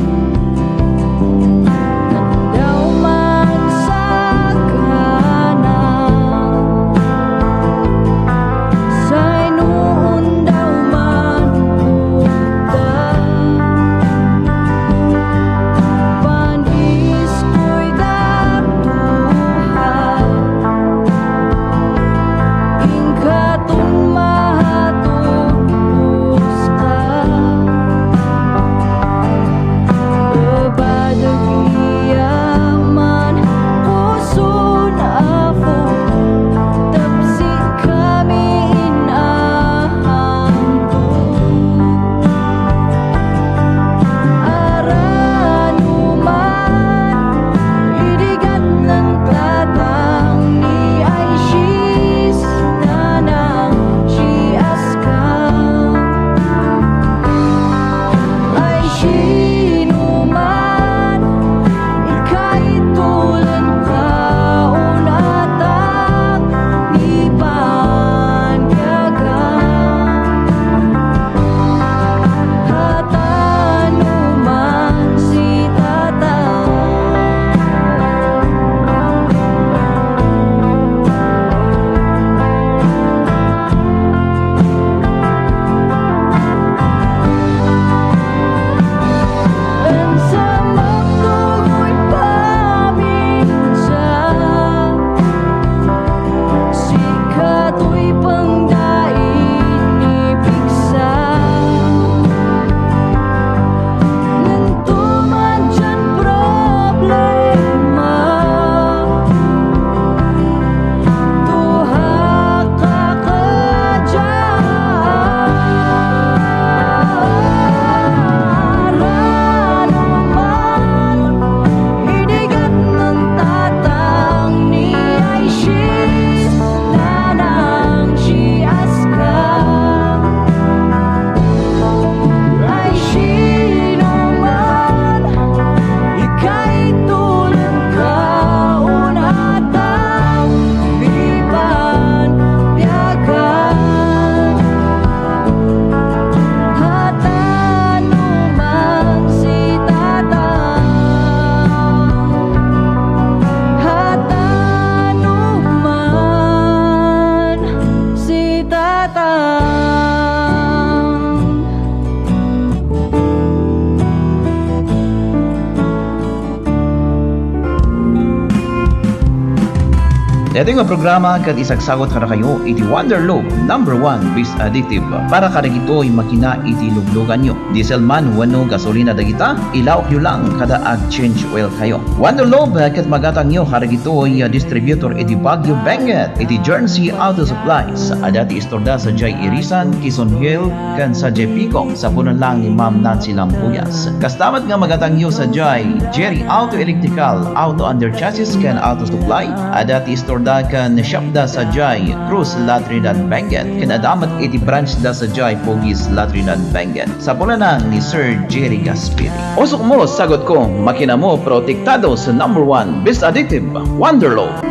Daytoy nga programa ket isagsagut kadakayo iti Wonderloaf, number one best additive para kadagitoy makina iti lugluganyo. Diesel man wenno gasolina dagita, ilaokyo lang kada ag-change oil kayo. Wonderloaf ket magatangyo kadagitoy a distributor iti Baguio, Benguet, iti Journey Auto Supplies. Adda ti istorda sadiay Irisan, Quezon Hill, ken sadiay Pico, sapunen lang ni Ma'am Nancy Lambuyas. Kasta met nga magatangyo sadiay Jerry Auto Electrical, Auto Under Chassis, ken Auto Supply. Adda ti istorda ken shopda sadiay Cruz, La Trinidad, Benguet, ken adda met iti branchda sadiay Pogues, La Trinidad, Benguet. Sapunen lang ni Sir Jerry Gasperi. Usokmo, sagutko, makinamo, protektado sa number one best additive, Wonderloaf.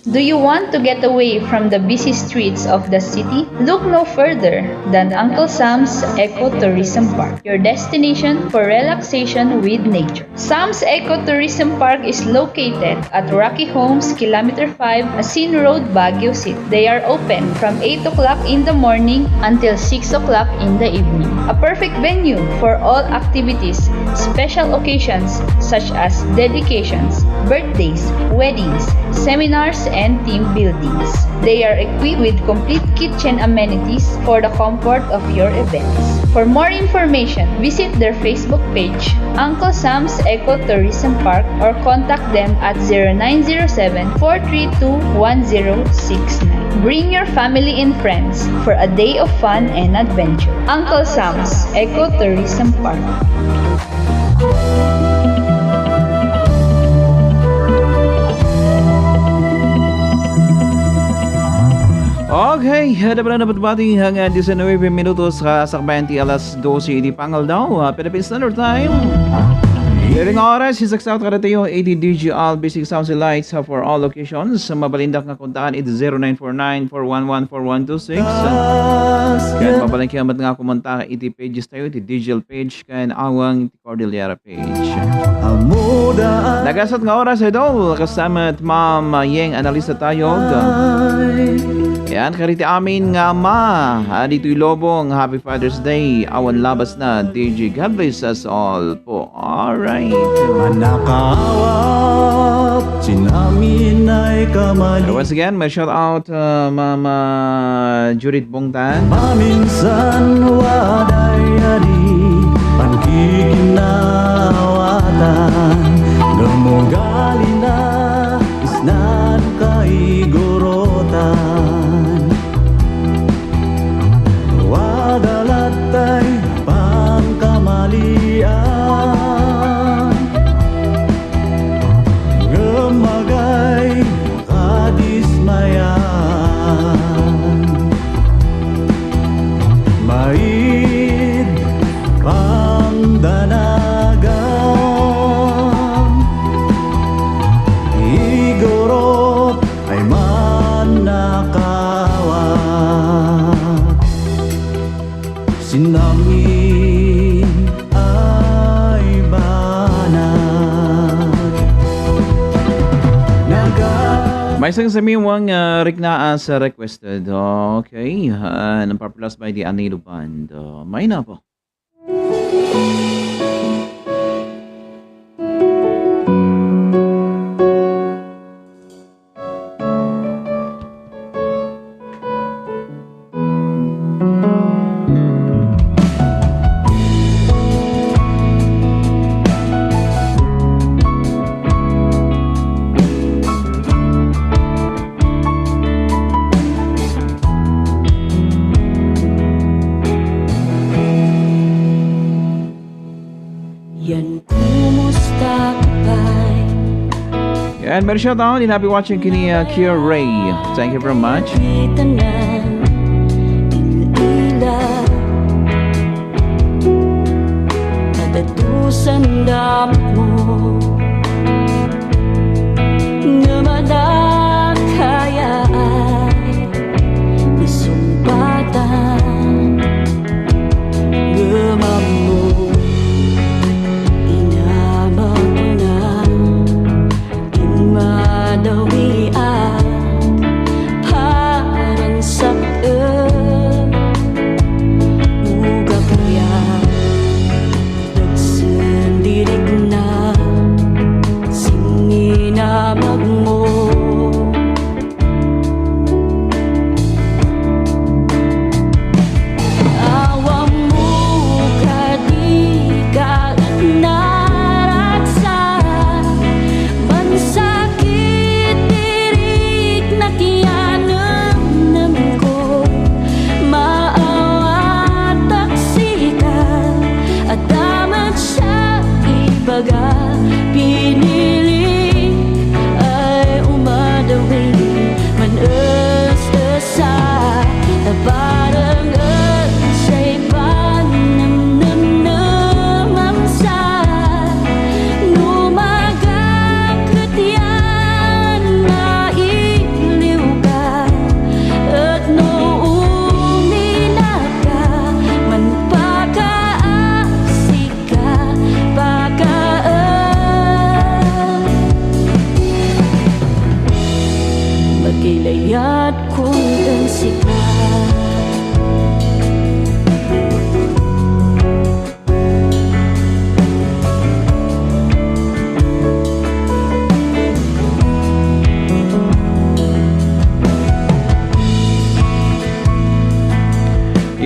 Do you want to get away from the busy streets of the city? Look no further than Uncle Sam's Eco Tourism Park, your destination for relaxation with nature. Sam's Eco Tourism Park is located at Rocky Homes, Kilometer five, Asin Road, Baguio City. They are open from eight o'clock in the morning until six o'clock in the evening. A perfect venue for all activities, special occasions such as dedications, birthdays, weddings, seminars, and team buildings. They are equipped with complete kitchen amenities for the comfort of your events. For more information, visit their Facebook page, Uncle Sam's Eco Tourism Park, or contact them at zero nine zero seven, four three two, one zero six nine. Bring your family and friends for a day of fun and adventure. Uncle Sam's Eco Tourism Park. Okay, ada pala na patbati hanggang diecinuebe minutos kasakbayan ti alas doce iti pangaldaw, ah, Philippine Standard Time. Diri nga oras, isagsaut kadatayo iti D J L B six Sounds and Lights, ah, for all occasions. Mabalindak nga kontaken iti zero nine four nine, four one one, four one two six. Ken mabalindak met nga kumontak iti pages tayo, iti D J L page, ken awan Cordillera page. Nagasat nga oras, idol. Kasama ti Ma'am Yeng Analisa Tayog. Yan, kadagiti amin nga ama, ah, ditoy lubong, Happy Father's Day. Awan labasna, D J. God bless us all po. Alright. Manakaawat, sinaminay kamali. Once again, may shout out, uh, Mama Judith Bongtan. Maminsan waday adi, pankikinawatan, ngem ugalina, isnan kaigurutan. Wada lattay pangkamalian, ngem magay kadismayan. Maid pangdanagan, igurot ay manakaawat. Sinami ay banag. Naga- Maysa nga samiwang, ah, rikna as requested. Okay. Ah, nang Popular by the Anilo Band. Ah, may na po. Yan, kumusta ka pa'y? Yan, merry shout out and happy watching kini, uh, Kier Ray. Thank you very much. Kita na in ila. Adatusan damok mo. Nga madakaya ay isumpatan. Ngem ammo, inamagna, din madawiak, paran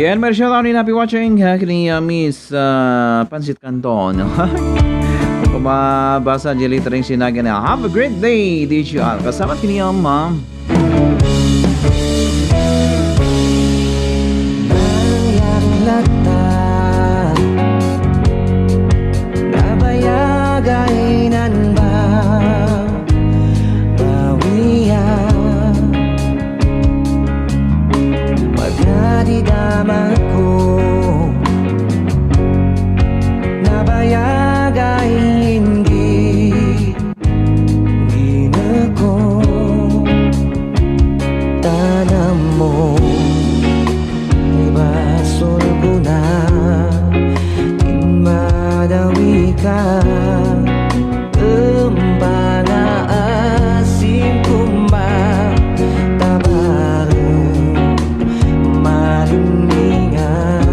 Yan, Marshall, ano yung happy watching, ha? Kini, uh, Miss, uh, Pansit Canton. Kumabasa, Jelly Tring Sinagan, ha? Have a great day, D J R. Kasama kini, uh, ma'am. Nayaklata, nabayagay nan ba? Mawiya, magadidamanko, nabayagay indi, gineko, tanammo. Ibasolko na, inmadawika, empana asin kuma, tabareng malinningan,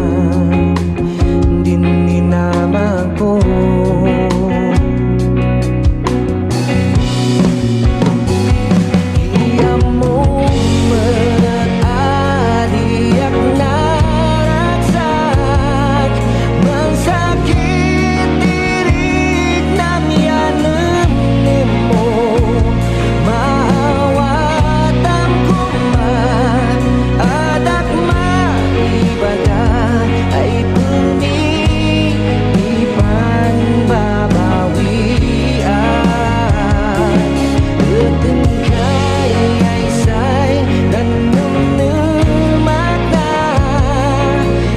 dinni namako. Di ammom met a diak naragsak, mansakit dirinan yanem nimo. Maawatam koma, adda maibaga, ay pumi, di panbabawian. Ket inkay ay say nannemnemak na,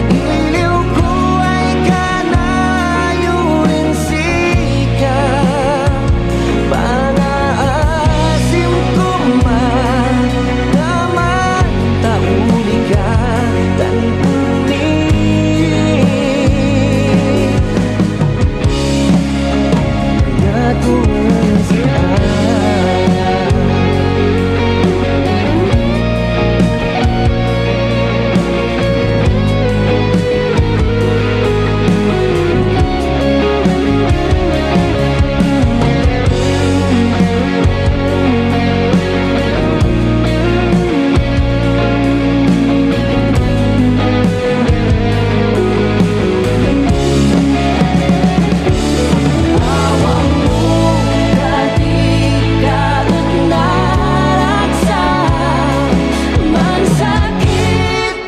iliwko ay kanayon sika. Pangaasim koma, naman ta ulika, tan pumi. Kaya ko ang saan.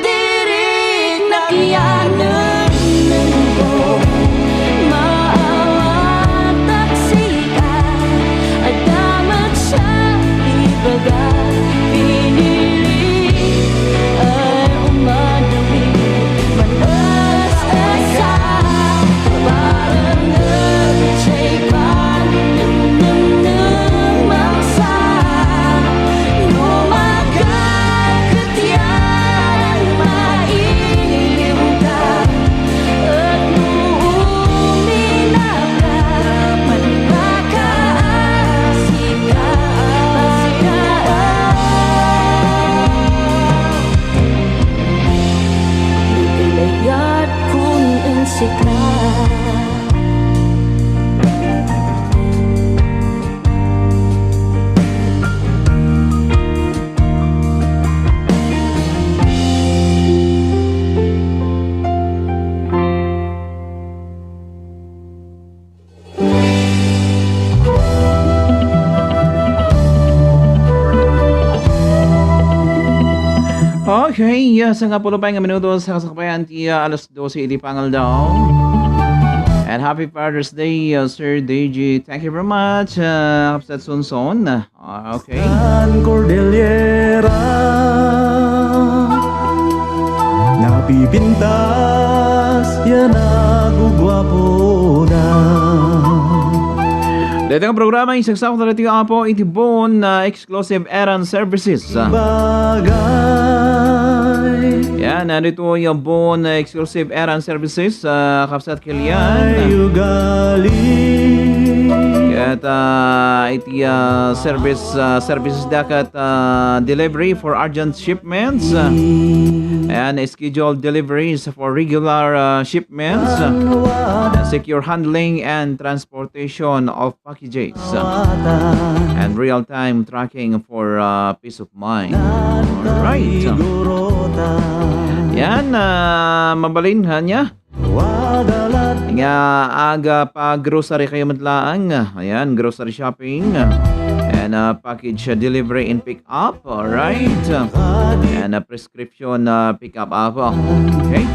Diri't nakianengnengko, maawatak sika, adda met sa ibaga, pinili ay umanawit, manas-asa, parang nagtsay panengnengneng mangsa, no maka- Ket yan, mailimta, et no uminaka, manpakaasika, asika. Ikilayat kun en sika. Okay, yes, sangapulo pay nga minutos, sa kasabayan ti, ah, alas dose iti pangaldaw. And happy Father's Day, uh, Sir D J. Thank you very much, uh, Kapsat Sonson. Ah, okay. San Cordillera, napipintas ya naguguapo na. Dito ang programa, isagsak na dito, Apo, iti Bon, uh, Exclusive Errand Services. Bagay. Yan, nandito yung Bon, uh, Exclusive Errand Services, uh, Kapsat Kilian. Ay ugali. Ket, uh, iti, uh, service, uh, services da ket, uh, delivery for urgent shipments. Uh, and scheduled deliveries for regular, uh, shipments. Uh, secure handling and transport transportation of packages, uh, and real-time tracking for, uh, peace of mind. All right. Yan, ah, mabalin, ha, niya. Nga aga pa grocery kayo met laang. Ayan, grocery shopping. And, ah, package, ah, delivery and pick up. Alright. And, ah, prescription, ah, pick up, apo. Okay?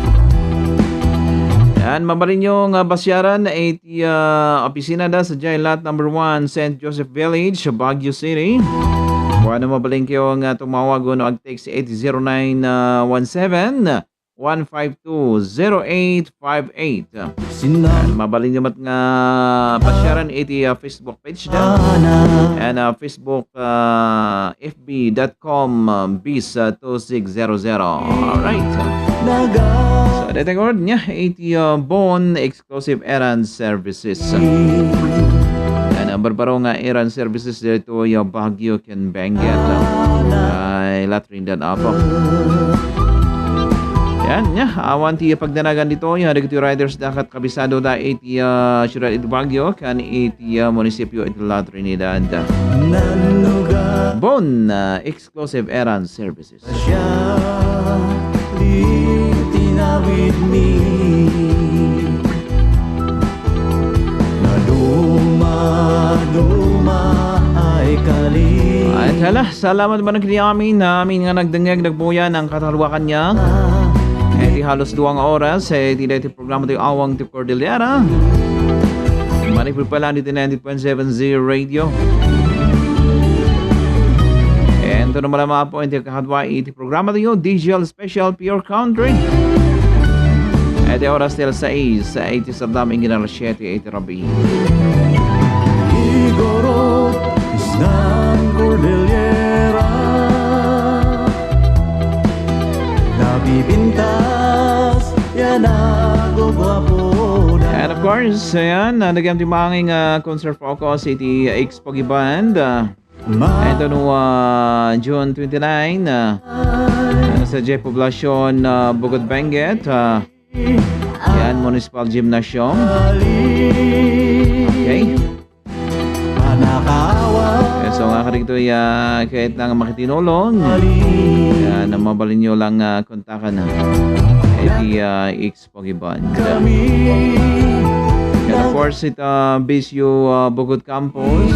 Yan, mabalin nyo nga basyaran iti, ah, opisina da sa Jai Lot number one, Saint Joseph Village, Baguio City. Wenno mabalin kayo nga tumawag wenno ag-text eight zero nine, ah, one seven, one five two, zero eight five eight. Yan, mabalin nyo met nga basyaran iti, ah, Facebook page da. And, ah, Facebook, ah, F B dot com, ah, bis, ah, two six zero zero. Alright. So, daytoy nga oras niya, iti, ah, Bon Exclusive Errand Services. Yan, ang barbaro nga errand services dito, yung Baguio ken Benguet. Ay, La Trinidad, apo. Yan, niya, awan ti pagdanagan dito, yung dagiti riders da ket kabisado da iti, ah, siyudad iti Baguio, ken iti, ah, munisipyo iti La Trinidad. Bon, ah, Exclusive Errand Services. Siya, di tinawid mi. Naduma-duma ay kali. Ay, hala, salamat man ken amin, amin nga nagdengngeg, nagbuya, nangkataluakan niya. Eh, ti halos dua nga oras, eh, ti daytoy programa ti Awang ti Cordillera. Manipud pala ditoy ninety point seven Z Radio. And ito naman ang mga point, yung kahadwa, iti programa tayo, D J L Special Pure Country. Iti oras ti alas sais, sa iti sardam, ingin alas siyete, iti rabii. Igorot, isnang Cordillera. Nabibintas, yan ang guwapo na. And of course, ayan, nadagam ti maanging, ah, concert focus iti X Pogi Band. Ah, ito no, ah, June twenty-nine, ah, sa J Poblacion, ah, Bugod Benguet, ah, yan, Municipal Gymnasium. Okay. Panakawa. Eh, so, nga ka dito, ya, kahit nang makitinulong, ya, na mabalin nyo lang, ah, kontakan, ah, iti, ah, X Pogi Band. Kami. And of course, ita, B S U, ah, Bugod Campus.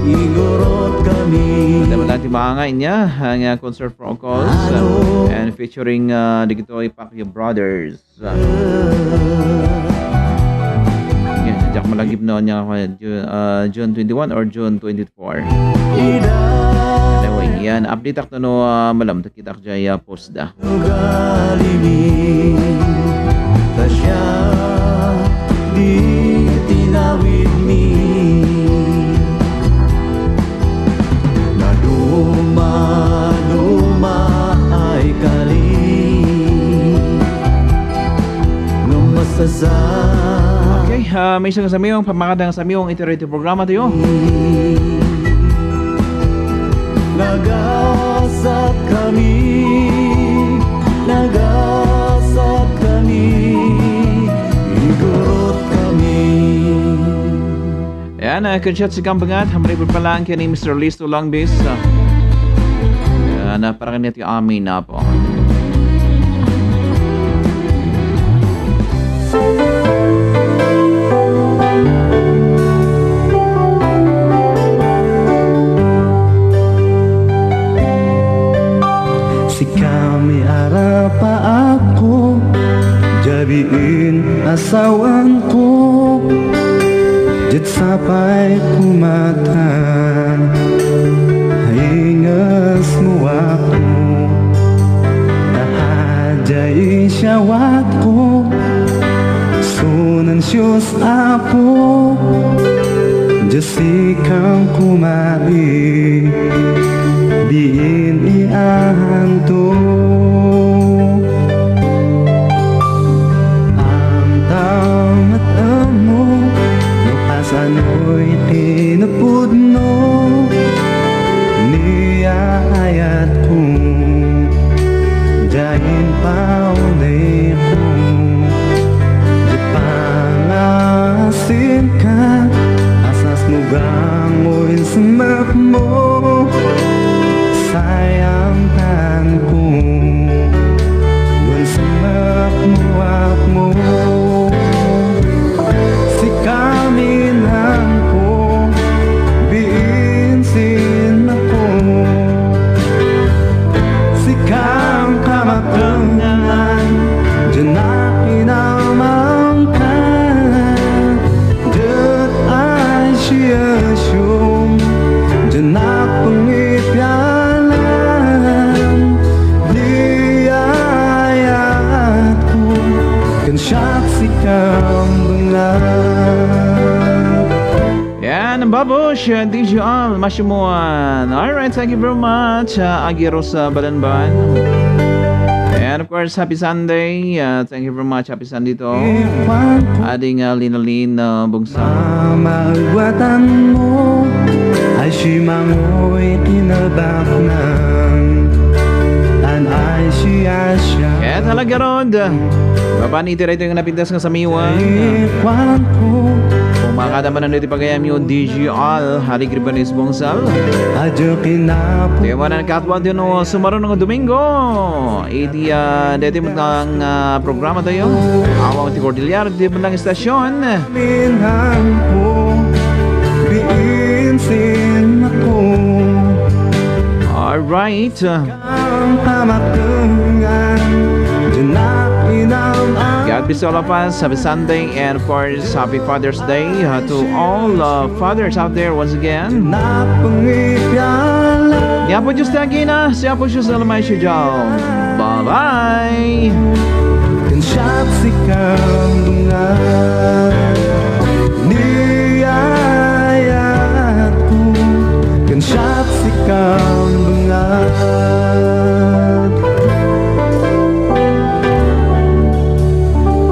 Igorot kami. Dapat natin maangay niya, ang, ah, concert for Ocos, ah, and featuring, ah, dagitoy Pacquiao Brothers. Sa Yan, diak malagip no niya, Ju-, ah, June twenty-one or June twenty-four. Anyway, yan, update ak no, ah, malam, kita ak jay, ah, post da. Ugali mi, ta siya di tinawid mi. Naduma-duma ay kali. No masasa- Okay, ah, may isang samiong, pamakadang samiong iti radio programa tayo. Nagasat kami, nagasat kami, igurot kami. Ayan, ah, ken siya ti kambangat, hamripod pa lang ken ni Mister Listo Langbis, ah. Ayan, ah, para kaniya ti amin, apo. Sika mi arapaakko, diay biin asawan ko, diay sapay ko mata, hainges mo ako. Nahadya isyawat ko, sunan Dios Apo, Dios ikang kumari, biin ianto. Amtam met ammo no kasanoy kinapudno ni ayatko, diay paunayko, diay pangasinka, asas mo gangoy semek mo, sayang tanko. Siya, D J Al Masimuan. Alright, thank you very much, uh, Agi Rosa Balanban. And of course, happy Sunday. Uh, thank you very much. Happy Sunday to Ading, uh, Linalin, uh, Bungsal. Mamaguatan mo ay simangoy tinabaknan. An ay siya siya. Kaya talaga, Rod. Baban iti daytoy nga napintas nga samiwan. Kung makadaman na iti pagayam yo, D J Al, Harry Gribanes Bungsal. Adyo kinapu. Tiwanan katwa din o sumaron nga Domingo. Iti, ah, deti met nga, ah, programa tayo. Awang ti Cordillera, deti met nga istasyon. Minhan ko, biinsin ako. Alright. Ang pamatungan, diyan na inang ang God bless all of us. Happy Sunday and of course, happy Father's Day, uh, to all, uh, fathers out there once again. Ni Apo Diyos ti agina, si Apo Diyos a lamay siya. Bye-bye! Kansiat sikam bungad, niyayat ko. Kansiat sikam bungad.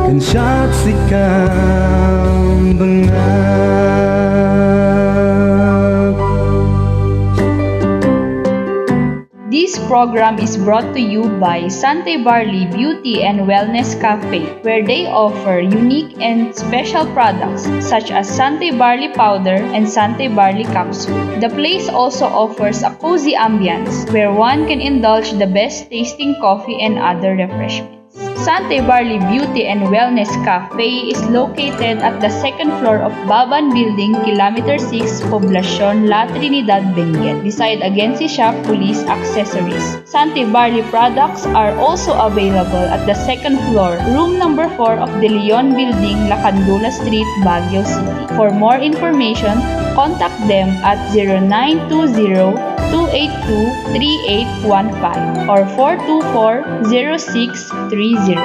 Kansiat sikam bungad. This program is brought to you by Sante Barley Beauty and Wellness Cafe, where they offer unique and special products such as Sante Barley Powder and Sante Barley Capsule. The place also offers a cozy ambience where one can indulge the best tasting coffee and other refreshments. Sante Barley Beauty and Wellness Cafe is located at the second floor of Baban Building, Kilometer six, Poblacion, La Trinidad, Benguet, beside Agencia Shop Police Accessories. Sante Barley products are also available at the second floor, room number four of De Leon Building, Lacandula Street, Baguio City. For more information, contact them at zero nine two zero, two eight two, three eight one five or four two four, zero six three zero.